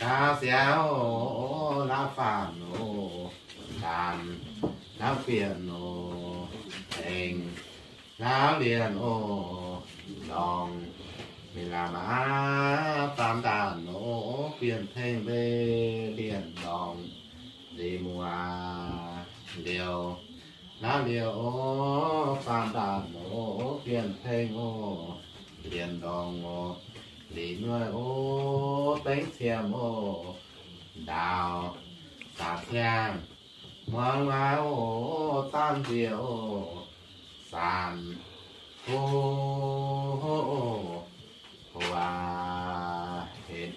gaav siangx oc, laauv faanc oc, ndaanx, laauv bieqc oc, tengx, laauv lienh oc, ndorngx, mingh laauh maaz faam ndaanc oc, bienh tengx mbeih lienh ndorngx, nzeix muoz liouh, laauv liouh oc, faam ndaanc oc, bienh tengx oc, lienh ndorngx oc, lic nuoih oc, dengv qiemx oc, ndaaux, saax siang, muangx waac oc, zaamv nziex oc, zanc, hoc, hoc, hoc, hoc aac, henc.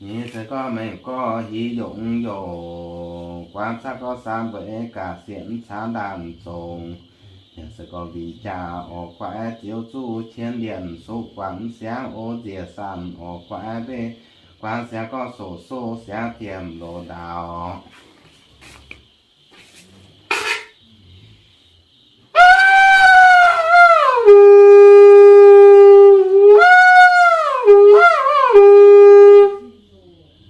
Nyeic se gorngv mengh gorx hiv yongc youc, guaav caqv gorngv saam mbeix gaax sienx caanv ndaanh zongc. Yaac se gorngv mbic jaax orqc guaav ziouv zuqv qienx lienh soqv guaav siangx o nziex sanc orqc guaav mbeih guaav siangx gorngv soqv soqv siangx tiemx loz ndaaux.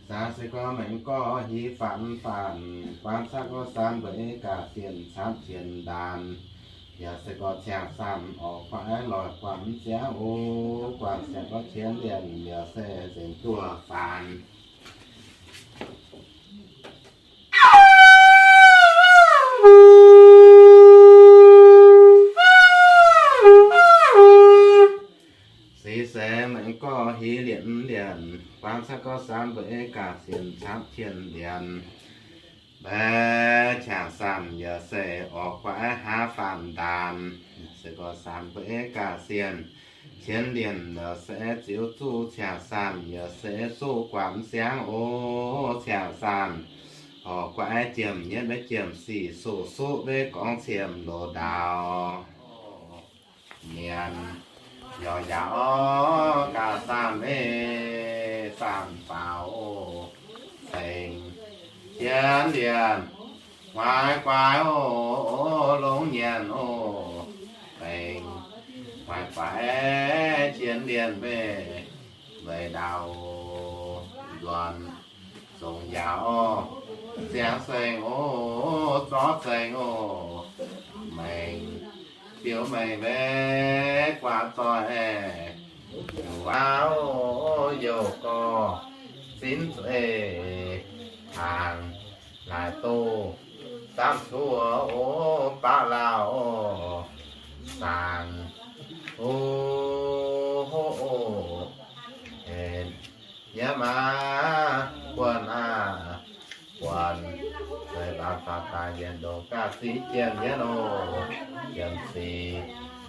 Saangv se gorngv mengh gorngv hiv faanx faanx, guaav caqv gorngv saamv mbeix gaax sienx caanv sienx ndaanx. Yaac se gorngv ciangx sanc orqc guaav loic guaav mv ziangv o, guaav siangx gorngv qienx lienh yaac se nzengc duqv faanx. Hiv lienc mv lienc, guangc caqv gorx saanv mbuo ei gaax sienx camv tien lienc. Mbaeqc qangx saanh yaac se orqc guaix haav faanh ndaanx, se gorx saanv mbuo ei gaax sienx qienx lienc, yaac se ziux zuqc qangx saanh yaac se zuqc guangc siangv oc. Qangx saanh orqc guaix jiem nyetv maiv jiem sic suqv suqv maiv gorngv ciem loz ndaaux. Mienh yaac yaac orqc gaax saanh maiv saanh faaux oc. Ceng qienx lienc, guaix guaix oc, longx nyanc oc. Mengh guaix guaix qienx lienc maiv weic ndaaux nzuonx. Zongc yaac orqc ziangx seng oc, zorqv seng oc. Mengh biouv mengh maiv guaax zoih aeqv, wuov youc gorx zinv zueiz hnaangx, laaic doh samv cuotv oc, baav lauh oc, saangc oc, hoqv oc, henc yaac maaih buonc aac, buonc zeiz laanh faaux daaih yienc ndongc gaax ziqv jienh yienv oc. Jienh sic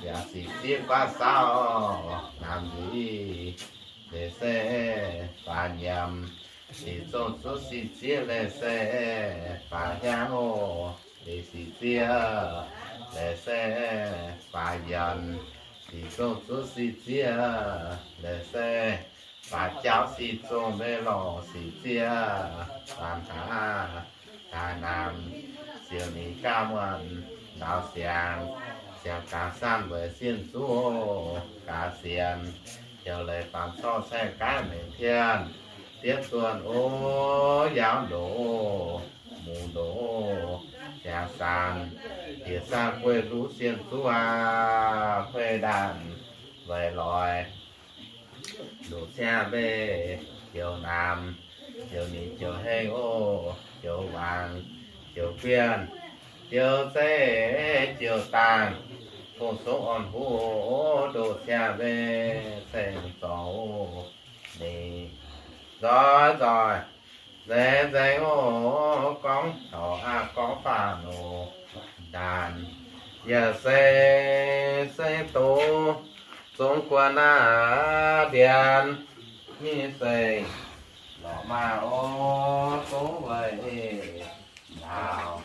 yaac sic zieqv guaav saauv, namx nzic leiz se faaux nyiemc, sic zongh zuqv sic zieqv leiz se faaux hiaangv oc. Liuz sic zieqv leiz se faaux yienc, sic zongh zuqv sic zieqv leiz se faaux jaauv, sic zongh maiv lorqc sic zieqv faaux hnaangx, daaih namx ziouc ninh gaav muonh ndaaux siangx, siangx gaax saanh weic sienh zuqv gaax sienx, heuc leiz faaux corc caeqv gaaiv mengh tien, diev duonh oc, yaauv ndoqc, mungz ndoqc, ziangx saanh, diex saanh gueiv luv sienh zuqv aac, kuei ndaanh weic loix, ndoqc ciangv mbeih joux namx, joux ninh joux hengh oc, joux wangc, joux guienh, joux zeiv, joux dangh, fong songv orn huv oc, ndoqc ciangv mbeih ceng zorc oc. Ninh nzoih nzoih nzengc nzengc oc, gorngv taux aav gorngv faanh oc. Ndaanx yaac se seng doz zong guanh aav ndianx, mingh seng lorqc maah oc, zong weic eix ndaauv.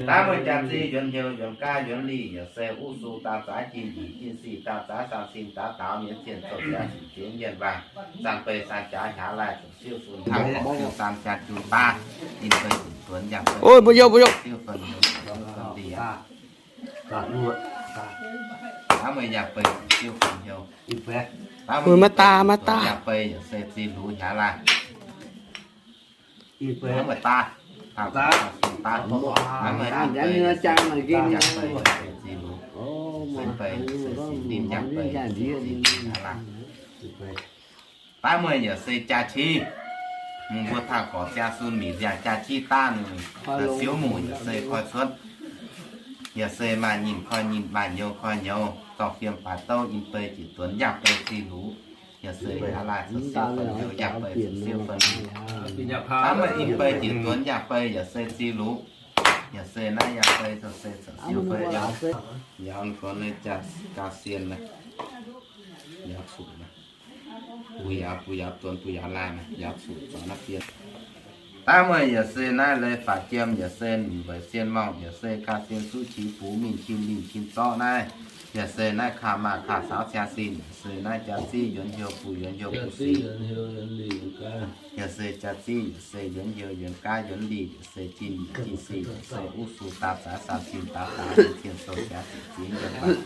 Daaih mueiz jaax zinh yuonx hnyouv yuonx gaav yuonx lih yaac se uv Su daaih zaaix jin njiec jin sic, daaih zaaix san sin daaix daaux mienz zienh zouh siav sic ziex yienh waangh, san bei san jaax hiaaz laih zoux siuv fun hnangv gorx siuv san jaa jun baav, in bei zuqc duonx yangh bei siuv fun hnyouv, siuv fun lic aqv. Daaih meih yangh bei zoux siuv fun hnyouv. Maiv daaih, maiv daaih. Yangh bei yaac se zih lux hiaaz laih. Maiv daaih, daaih, daaih, daaih, maiv daaih, yangh bei yaac se zih lux. Sin bei yaac se sin linh, yangh bei yaac se zih lux hiaaz laih. Daaih meih yaac se jaa civ. Mbuo taux gorx ziangh sun mic nziaauc jaa civ daaih, siouv muc yaac se koi cuotv, yaac se maaih nyinh koi nyinh, maaih nyouz koi nyouz, zorng fiem faix douv, in bei ziepc duonx yangh bei zih lux. Yaac se hiaaz laih zoux siuv fun hnyouv, yangh bei zoux siuv fun lic. Daaih meih in bei ziepc duonx yangh bei yaac se zih lux. Yaac se naaiv yangh bei zoux se zoux siuv fun hnyouv. Yaac gorngv naaiv jaa, jaa sien naaiv, yaac cuqv naaiv, bun yaac, bun yaac duonx, bun yaac laanh, yaac cuqv zaux naaiv sien. Daaih meih yaac se naaiv leiz faatv jiem, yaac se nunc weic sien morngh, yaac se kaa sien suqv qiex buv mingh cin linh cin zorqv naaiv. Yaac se naaiv kaa maah kaa saauv ciaa sin, yaac se naaiv jaa ziv yuonx hnyouv buv yuonx hnyouv buv sic. Yaac se jaa ziv yaac se yuonx hnyouv yuonx gaav yuonx linh, yaac se jin yaac jin sic, yaac se uv su daaih zaaix san sin daaih daaux mienz zienh zouh siav sic ziex yienh waangh.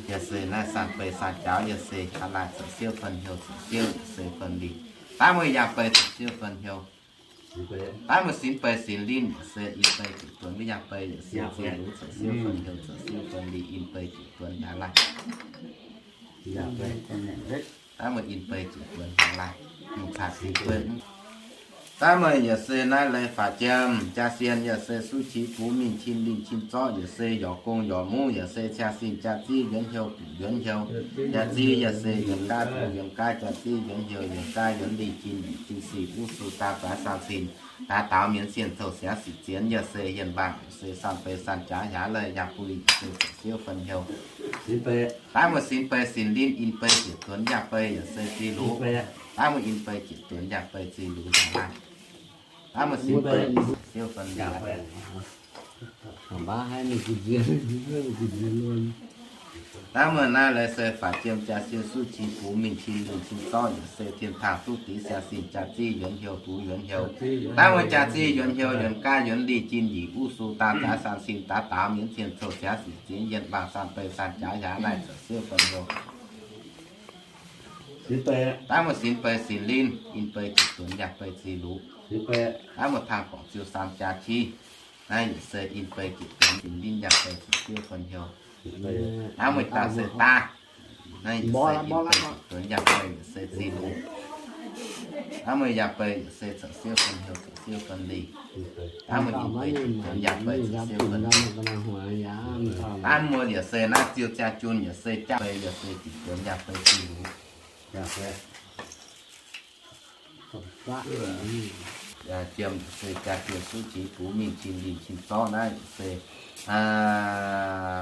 Yaac se naaiv san bei san jaax, yaac se hiaaz laih zoux siuv fun hnyouv, zoux siuv yaac se fun lic. Daaih meih yangh bei zoux siuv fun hnyouv. Daaih meih sin bei sin linh, yaac se in bei ziepc duonx maiv yangh bei, yaac se zinh lux zoux siuv fun hnyouv, zoux siuv fun lic, in bei ziepc duonx hiaaz laih. Daaih meih in bei ziepc duonx hiaaz laih. Mungh caaix sin gueiv. Daaih meih yaac se naaiv leiz faatv jiem, jaa sien yaac se suqv qiex buv mingh cin linh cin zorqv, yaac se yorc gong yorc muv, yaac se ciaa sin jaa ziv yuonx hnyouv buc yuonx hnyouv, jaa ziv yaac se yuonx gaav buv yuonx gaav, jaa ziv yuonx hnyouv yuonx gaav yuonx linh, jin yaac jin sic, uv su daaih zaaix san sin daaih daaux mienz zienh zouh siav sic zienx, yaac se yienh waangh, yaac se san bei san jaax hiaaz laih, yangh buih yaac se zoux siuv fun hnyouv. Daaih meih sin bei sin linh, in bei ziepc duonx yangh bei yaac se zinh lux. Daaih meih in bei ziepc duonx yangh bei zinh lux hiaaz laih. Daaih meih sin bei siuv fun lic. Daaih meih naaiv leiz se faatv jiem jaa sien suqv qiex buv mingh cin linh cin zorqv, yaac se tien taangh duqv dix siaa sin jaa ziv yuonx hnyouv buv yuonx hnyouv. Daaih meih jaa ziv yuonx hnyouv yuonx gaav yuonx linh, jin yaac uv su daaih zaaix san sin daaih daaux mienz zienh zouh siav sic ziex yienh waangh, san bei san jaax hiaaz laih zoux siuv fun hnyouv. Daaih meih sin bei sin linh, in bei ziepc duonx yangh bei zinh lux. Daaih meih tangh gorngv ziuh san jaa civ. Naaiv yaac se in bei ziepc duonx sin linh yangh bei zoux siuv fun hnyouv. Daaih meih daaih se daaih. Naaiv yaac se in bei ziepc duonx yangh bei yaac se zinh lux. Daaih meih yangh bei yaac se zoux siuv fun hnyouv zoux siuv fun linh. Daaih meih in bei ziepc duonx yangh bei zoux siuv fun hnyouv. Daaih meih yaac se naaiv ziuh ziangh jun yaac se jaa bei yaac se ziepc duonx yangh bei zinh lux. Jiem se jaa jien suqv qiex buv mingh cin linh cin zorqv naaiv se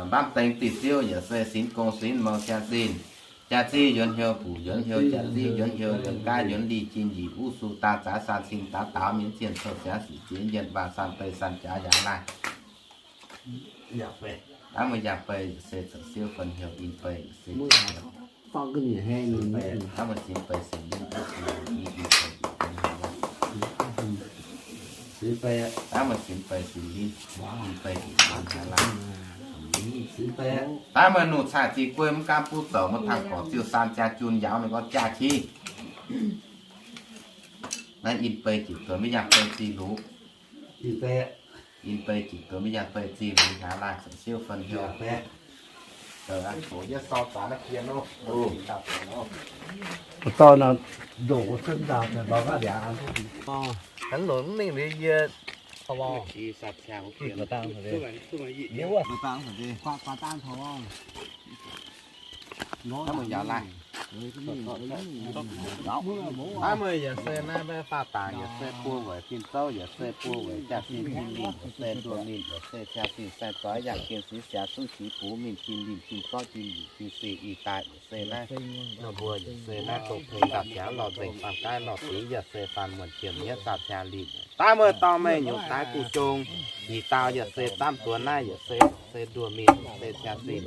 mbaamv dengx diuh ziouv yaac se sinx gong sinx mou siang sin. Jaa ziv yuonx hnyouv buc yuonx hnyouv, jaa ziv yuonx hnyouv yuonx gaav yuonx linh, jin yaac uv su daaih zaaix san sin daaih daaux mienz zienh zouh siav sic ziex yienh waangh, san bei san jaax hiaaz laih. Daaih meih yangh bei se zoux siuv fun hnyouv, in bei se Daaih meih sin bei sin linh, in bei ziepc duonx hiaaz laanh. Daaih meih sin bei sin linh, in bei ziepc duonx hiaaz laanh. Daaih meih nungh caaix zinh guei mv gaamv buv zoux, meih tangh gorngv ziuh san jaa jun yaauv ninh gorngv jaa civ. Naaiv in bei ziepc duonx maiv yangh bei zinh lux. In bei ziepc duonx maiv yangh bei zinh lux hiaaz laanh zoux siuv fun hnyouv. Naaiv meih yaac se naaiv maiv faah dangc, yaac se buo weic fin zouv, yaac se buo weic jaa sin tin linh, yaac se nduoh mingh, yaac se caa sin sai doix yangh jien siv siaaux suqv qiex buv mingh tin linh tin zorqv tin lic tin sic ih daaih, yaac se naaiv nor mbuo yaac se naaiv dongh peix ndau-ziangx lorh nzengc faam gaaiv lorh diex, yaac se faam muonc qiemx nyietv zaah caa linh. Daaih meih dorh mengh nyungc daaih guv jong, yietc dauh yaac se zaamv duonx naaiv yaac se, se nduoh mingh se ziangh zinh.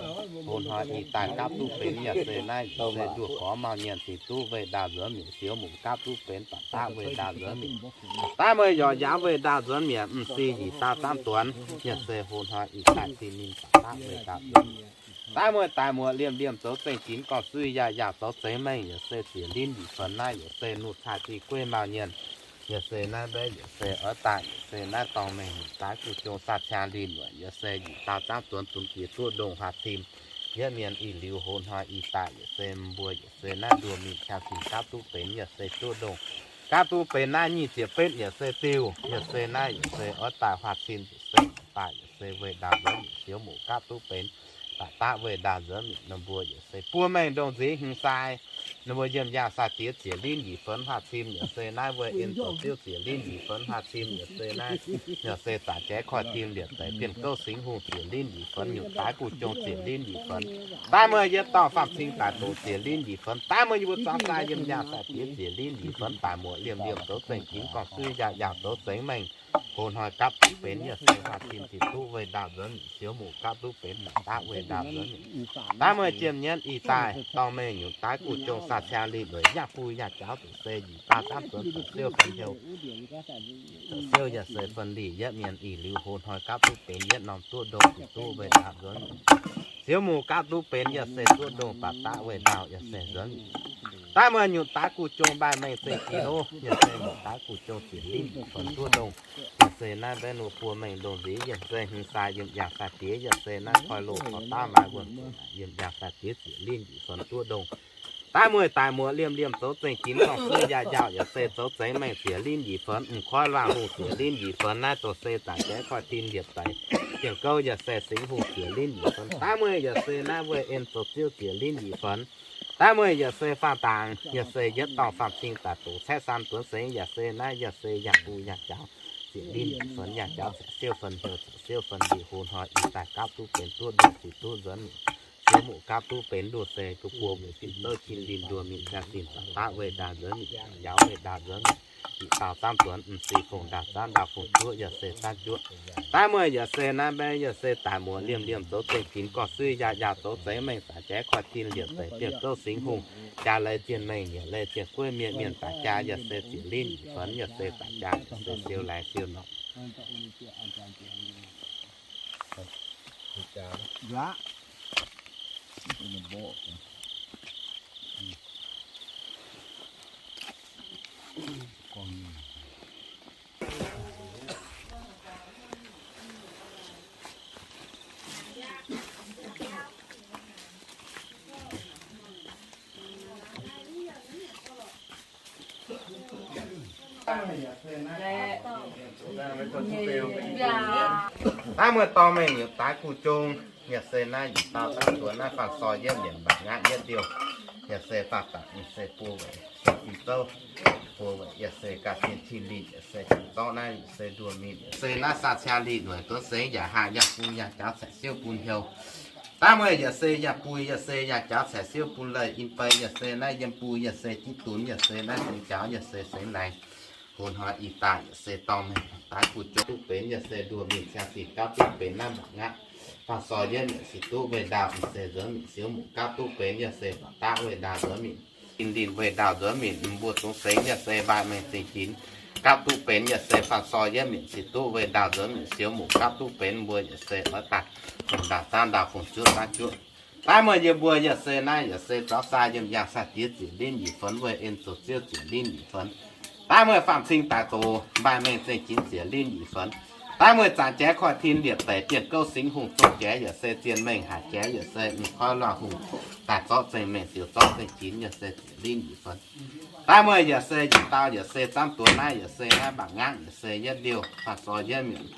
Hoz hnoi ih daaih gapv duqv benx yaac se naaiv yaac se nduoh gorx mauh nyienz zinh duqv weih ndaauh nzuonx mietc, siou muc gapv duqv benx baac daqv weih ndaauh nzuonx mietc. Daaih meih yaac njaaux weih ndaauh nzuonx mietc, m'sieqv yietc dauh zaamv duonx yaac se hoz hnoi ih daaih zinh ninh baac daqv weih ndaauh nzuonx mietc. Daaih meih daaih muoz liemh liemh zoux zengv ginx gorngv suiv yaac yaac zoux zengx mengh yaac se ziec linv njiec fenx naaiv yaac se nuqv cai zinh gueiv mauh nyienz. Yaac se naaiv mbaeqv yaac se oix daaih yaac se naaiv dorngx mengh nyungc daaih guv jong saah ciangv linh wuic yaac se yietc dauh zaamv duonx zunx jiex duqv ndongh huaax cim. Yietv mienh ih liuz hoz hnoi ih daaih yaac se mbuo yaac se naaiv nduoh mingh ciangv cin gapv duqv benx yaac se duqv ndongh. Gapv duqv benx naaiv nyic ziepc betv yaac se diuh, yaac se naaiv yaac se oix daaih huaax cim yaac se daaih yaac se weih ndaauh nzuonx mietc, siou muc gapv duqv benx baac daqv weih ndaauh nzuonx mietc. Ninh mbuo yaac se buo mengh ndongh nziex hmz sai. Ninh mbuo yiem yaangh sai-diex ziec linv njiec fenx huaax cim yaac se naaiv weih en zoux ziouv ziec linv njiec fenx huaax cim yaac se naaiv, yaac se zaac jaaix koiv tim liepc deix bienh gouv singx hungh ziec linv njiec fenx nyungc daaih guv jong ziec linv njiec fenx. Daaih meih yietc dauh faam cing daaih doqc ziec linv njiec fenx. Daaih meih yie mbuo zuangx sai yiem yaangh sai-diex ziec linv njiec fenx daaih muoz liemh liemh zoux zengv ginx gorngv suiv yaac yaac zoux zengx mengh. Hoz hnoi gapv duqv benx yaac se huaax cim zinh duqv weih ndaauh nzuonx mietc, siou muc gapv duqv benx baac daqv weih ndaauh nzuonx mietc. Daaih meih jiem nyienv ih daaih dorngx mengh nyungc daaih guv jong saah ciangv linh wuic yaac buo yaac jaux ziec se yietc dauh zaamv duonx ziouc siou fun hnyouv, ziouc siou yaac se fun lih yietv mienh ih liuz hoz hnoi gapv duqv benx yietv norm duqv ndongh zinh duqv weih ndaauh nzuonx mietc. Siou muc gapv duqv benx yaac se duqv ndongh baac daqv weih ndaauh yaac se nzuonx mietc. Daaih meih nyungc daaih guv jong mbaih mengh zengv ginx oc, yaac se nyungc daaih guv jong ziec linv njiec fenx duqv ndongh. Yaac se naaiv mbaeqv nor buo mengh ndongh nziex yaac se hmz sai yiem yaangh sai-diex yaac se naaiv koi loz taux daav maaih wuonh yiem yaangh sai-diex ziec linv njiec fenx duqv ndongh. Daaih meih daaih muoz liemh liemh zoux zengv ginx gorngv suiv yaac njaaux yaac se zoux zengx mengh ziec linv njiec fenx m'koiv luangh hungh ziec linv njiec fenx naaiv doqc se zaac jaaix koiv tim liepc deix bienh gouv yaac se singx hungh ziec linv njiec fenx. Daaih meih yaac se naaiv weih en zoux ziouv ziec linv njiec fenx. Daaih meih yaac se faah dangx yaac se yietv dorngh faam cing daaih doqc caeqv san duonx sengx yaac se naaiv yaac se yaac buo yaac jaux ziec linv njiec fenx yaac jaux caeqv siouv fun hnyouv caeqv siouv fun lih hoz hnoi ih daaih gapv duqv benx duqv ndongh zinh duqv nzuonx mietc. Siou muc gapv duqv benx nduoh se duqv buo weic fin zouv cin linh nduoh mingh ziangh zinh daaih daqv weih ndaauh nzuonx mietc, njaaux weih ndaauh nzuonx mietc. Yietc dauh zaamv duonx m'sieqv fongc ndaauh zaamv ndaauh fongc juoqv yaac se zaamv juoqv. Daaih meih yaac se naaiv mbaeqv yaac se daaih muoz liemh liemh zoux zengv ginx gorngv suiv yaac yaac zoux zengx mengh zaac jaaix koiv tim liepc deix bienh gouv singx hungh jaa leiz zienh mengh yaac leiz zienh gueiv mienh mienh daaih jaa yaac se ziec linv njiec fenx yaac se daaih jaa yaac se siou laengz siou norqc. Daaih meih dorh mengh nyungc daaix guv jong, yaac se naaiv yietc dauh zaamv duonx naaiv faanh soi yietv mbienc mbac ngaqv yietv ndiouh, yaac se faah dangx yaac se buo weic sienx fim zouv, buo weic yaac se ganh sin tin linh yaac se tin zorqv naaiv yaac se nduoh mingh yaac se naaiv saah ciangv linh weic duqv sengx yaac haah yaac bun yaac jaux caeqv siouv bun hnyouv. Daaih meih yaac se yaac bui yaac se yaac jaux caeqv siouv bun leih in bei yaac se naaiv yiem bui yaac se jiv dunx yaac se naaiv sengx jaux yaac se sengx laengz. Hoz hnoi ih daaih yaac se dorh mengh daaix guv jong duqv benx yaac se nduoh mingh ciangv zinh gapv duqv benx naaiv mbac ngaqv. Faanh soi yietv mbienc se duqv weih ndaauh yaac se nzuonx mingh siou muc gapv duqv benx yaac se baac daqv weih ndaauh nzuonx mingh. Tin linh weih ndaauh nzuonx mingh mbuo zungv sengx yaac se mbaih mengh zingh ginx gapv duqv benx yaac se faanh soi yietv mbienc se duqv weih ndaauh nzuonx mingh siou muc gapv duqv benx mbuo yaac se oix daaih fongc ndaauh zaamv ndaauh fongc juoqv zaamv juoqv. Daaih meih yie mbuo yaac se naaiv yaac se zaux sai yiem yaangh sai-diex ziec linv njiec fenx weih en zoux ziouv ziec linv njiec fenx. Daaih meih faam cing daaih doz mbaih mengh zengh ginx ziec linv njiec fenx. Daaih meih zaac jaaix koiv tin liepc deic bienh gouv singx hungh zong jaaix yaac se zien mengh haic jaaix yaac se m'koiv luangh hungh daaih zorqv zengh mengh siouc zorqv zengh ginx yaac se ziec linv njiec fenx. Daaih meih yaac se yietc dauh yaac se zaamv duonx naaiv yaac se naaiv mbac ngaqv yaac se yietv ndiouh faanh soi yietv mbienc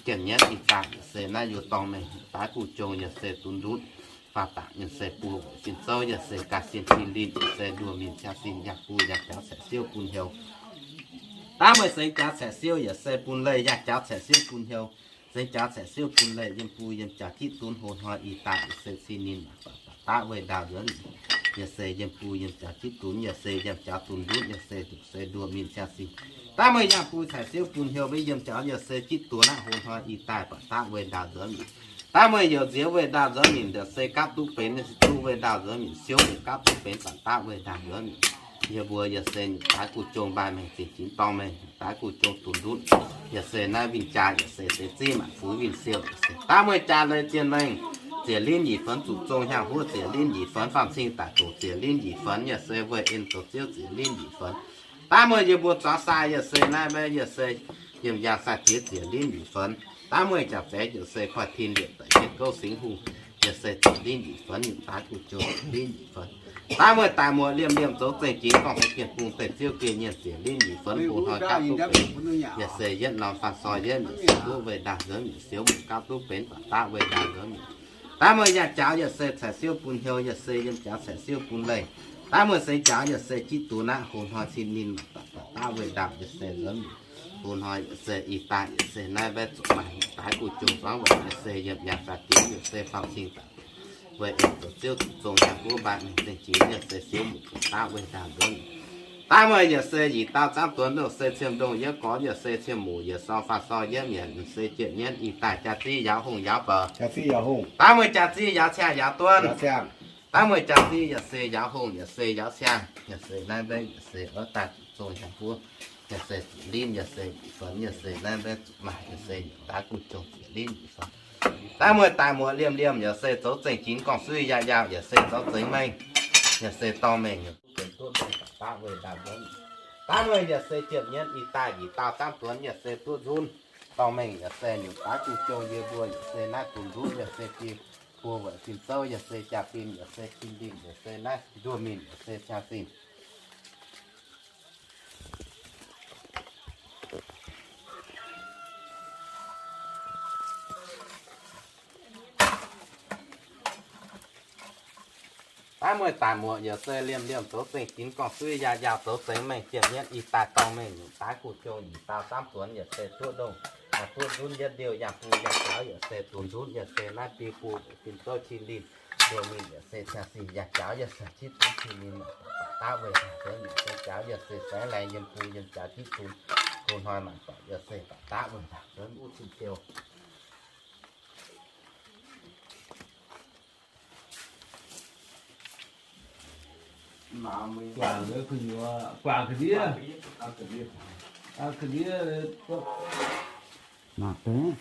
jienv nyienv ih zaangc yaac se naaiv yie dorh mengh daaix guv jong yaac se dunx ndutv faah dangx yaac se buo weic fin zouv yaac se ganh sin tin linh yaac se nduoh mingh ciangv sin yaac bui yaac jaux caeqv siouv bun hnyouv. Daaih meih sengx jaux caeqv siouv yaac se bun leih yaac jaux caeqv siouv bun hnyouv. Sengx jaux caeqv siouv bun leih yiem bui yiem jaux jiv dunx hoz hnoi ih daaih yaac se sin ninh daaih daaih daaih weih ndaauh nzuonx mingh. yaac se yiem bung yiem jaax jitv dunx, yaac se yiem jaax dunx ndutv, yaac se nduqc se nduoh mingh siang-singx. Daav meih yangh bung caux siouv bun hnyouv maiv yiem jaax, yaac se jitv dunx naaiv hungh hnoi ih daaih baac daav weih ndaauh nzuonx minc. Daav meih youc nziex weih ndaauh nzuonx minc, yaac se gapv duqv benx, duqv weih ndaauh nzuonx minc, siouv mingh gapv duqv benx baac daav weih ndaauh nzuonx minc. Yie mbuo yaac se nyungc daaih guv jong mbaih mengh zingh jinx dorngh mengh, daaih guv jong dunx ndutv, yaac se naaiv winh jaa, yaac se seix zingv maanc fuix winh siou, yaac se daav meih jaa leiz zien mengh, ziec linv nyic fenx zuqc zong hnyangx huov, ziec linv nyic fenx faam cing daaih doqc, ziec linv nyic fenx, yaac se weih en zoux ziouv, ziec linv nyic fenx. Daav meih yie mbuo zuangx sai, yaac se naaiv mbaeqv, yaac se yiem yaangh sai-diex, ziec linv nyic fenx. Daav meih jaax-baeqc, yaac se koiv-tin liepc daic, hietv gouv singx hungh, yaac se ziec linv nyic fenx, nyungc daaih guv jong ziec linv nyic fenx. Daav meih daaih muoz liemh liemh zoux zengx jinx gorngv se bienh bung deic ziouv geh nyienh, ziec linv nyic fenx bung hnoi gapv duqv benx, yaac se yietv norm faam soi yietv mietc, se duqv weih ndaauh nzuonx mietc, siouv mingh gapv duqv benx baac daav weih ndaauh nzuonx mietc. Daav meih yangh jaax, yaac se caux siouv bun hnyouv, yaac se yiem jaax caux siouv bun leih. Daav meih seix jaax, yaac se jitv dunx naaiv hungh hnoi cin ninh baac daav weih ndaauh, yaac se nzuonx mietc. Hungh hnoi yaac se ih daaih, yaac se naaiv mbaeqv zuqc maaih daaih guv jong zuangx waaic, yaac se yiem yaangh sai-diex, yaac se faam cing daaih weih en zoux ziouv zuqc zong hnyangx huov mbaih mengh zingh jinx, yaac se siouv mingh daav weih ndaauh nzuonx. Daav meih yaac se yietc dauh zaangv duonx ndongh se ciem ndongh yietv gorx, yaac se ciem muc yietc sorng faam soi yietv mietc, se jieqv nyienv ih daaih jaa-ziv yaauv hungh yaauv bouc. Daav meih jaa-ziv yaauv ciangh yaauv duonv. Daav meih jaa-ziv yaac se yaauv hungh, yaac se yaauv ciangh, yaac se naaiv mbaeqv, yaac se oix daaih zuqc zong hnyangx huov, yaac se ziec linv, yaac se nyic fenx, yaac se naaiv mbaeqv zuqc maaih, yaac se nyungc daaih guv jong ziec linv nyic fenx. Daav meih daaih muoz liemh liemh, yaac se zoux zengx jinx gorngv suiv yaac yaauh, yaac se zoux zengx mengh, yaac se dorh mengh nyungc duqv benx duqv mengh daaih daav weih ndaauh nzuonx. Daav meih yaac se jieqv nyienv ih daaih nyic dauh zaangv duonx, yaac se duqv nzunv dorh mengh, yaac se nyungc daaih guv jong yie mbuo, yaac se naaiv dunx ndutv, yaac se jiex buo weic fin-zouv, yaac se jaa-fin, yaac se cin ndinh, yaac se naaiv nduoh mingh, yaac se siang-singh. Daav meih daaih muoz yaac se liemh liemh zoux zengx jinx gorngv suiv yaac yaauh zoux zengx mengh jiex nyienv ih daaih dorh mengh nyungc daaih guv jong nyic dauh zaamv duonx yaac se duqv ndongh, duqv nzunv yietv liouh yangh bung yangh jaux yaac se dunx nzunv yaac se naaiv biu bung fin-zouv cin linh nduoh mingh yaac se siang-singh yangh jaux yaac se jitv dunx cin linh daav weih ndaauh nzuonx yaac se jaux yaac se saengv laengz yiem bung yiem jaux jitv dunx, bung hnoi maanc doic yaac se daaih daav weih ndaauh nzuonx wuov cin-ciou. Guangc kuh nyuoz, guangc ga'ndiev. Ga'ndiev. Mangc deix.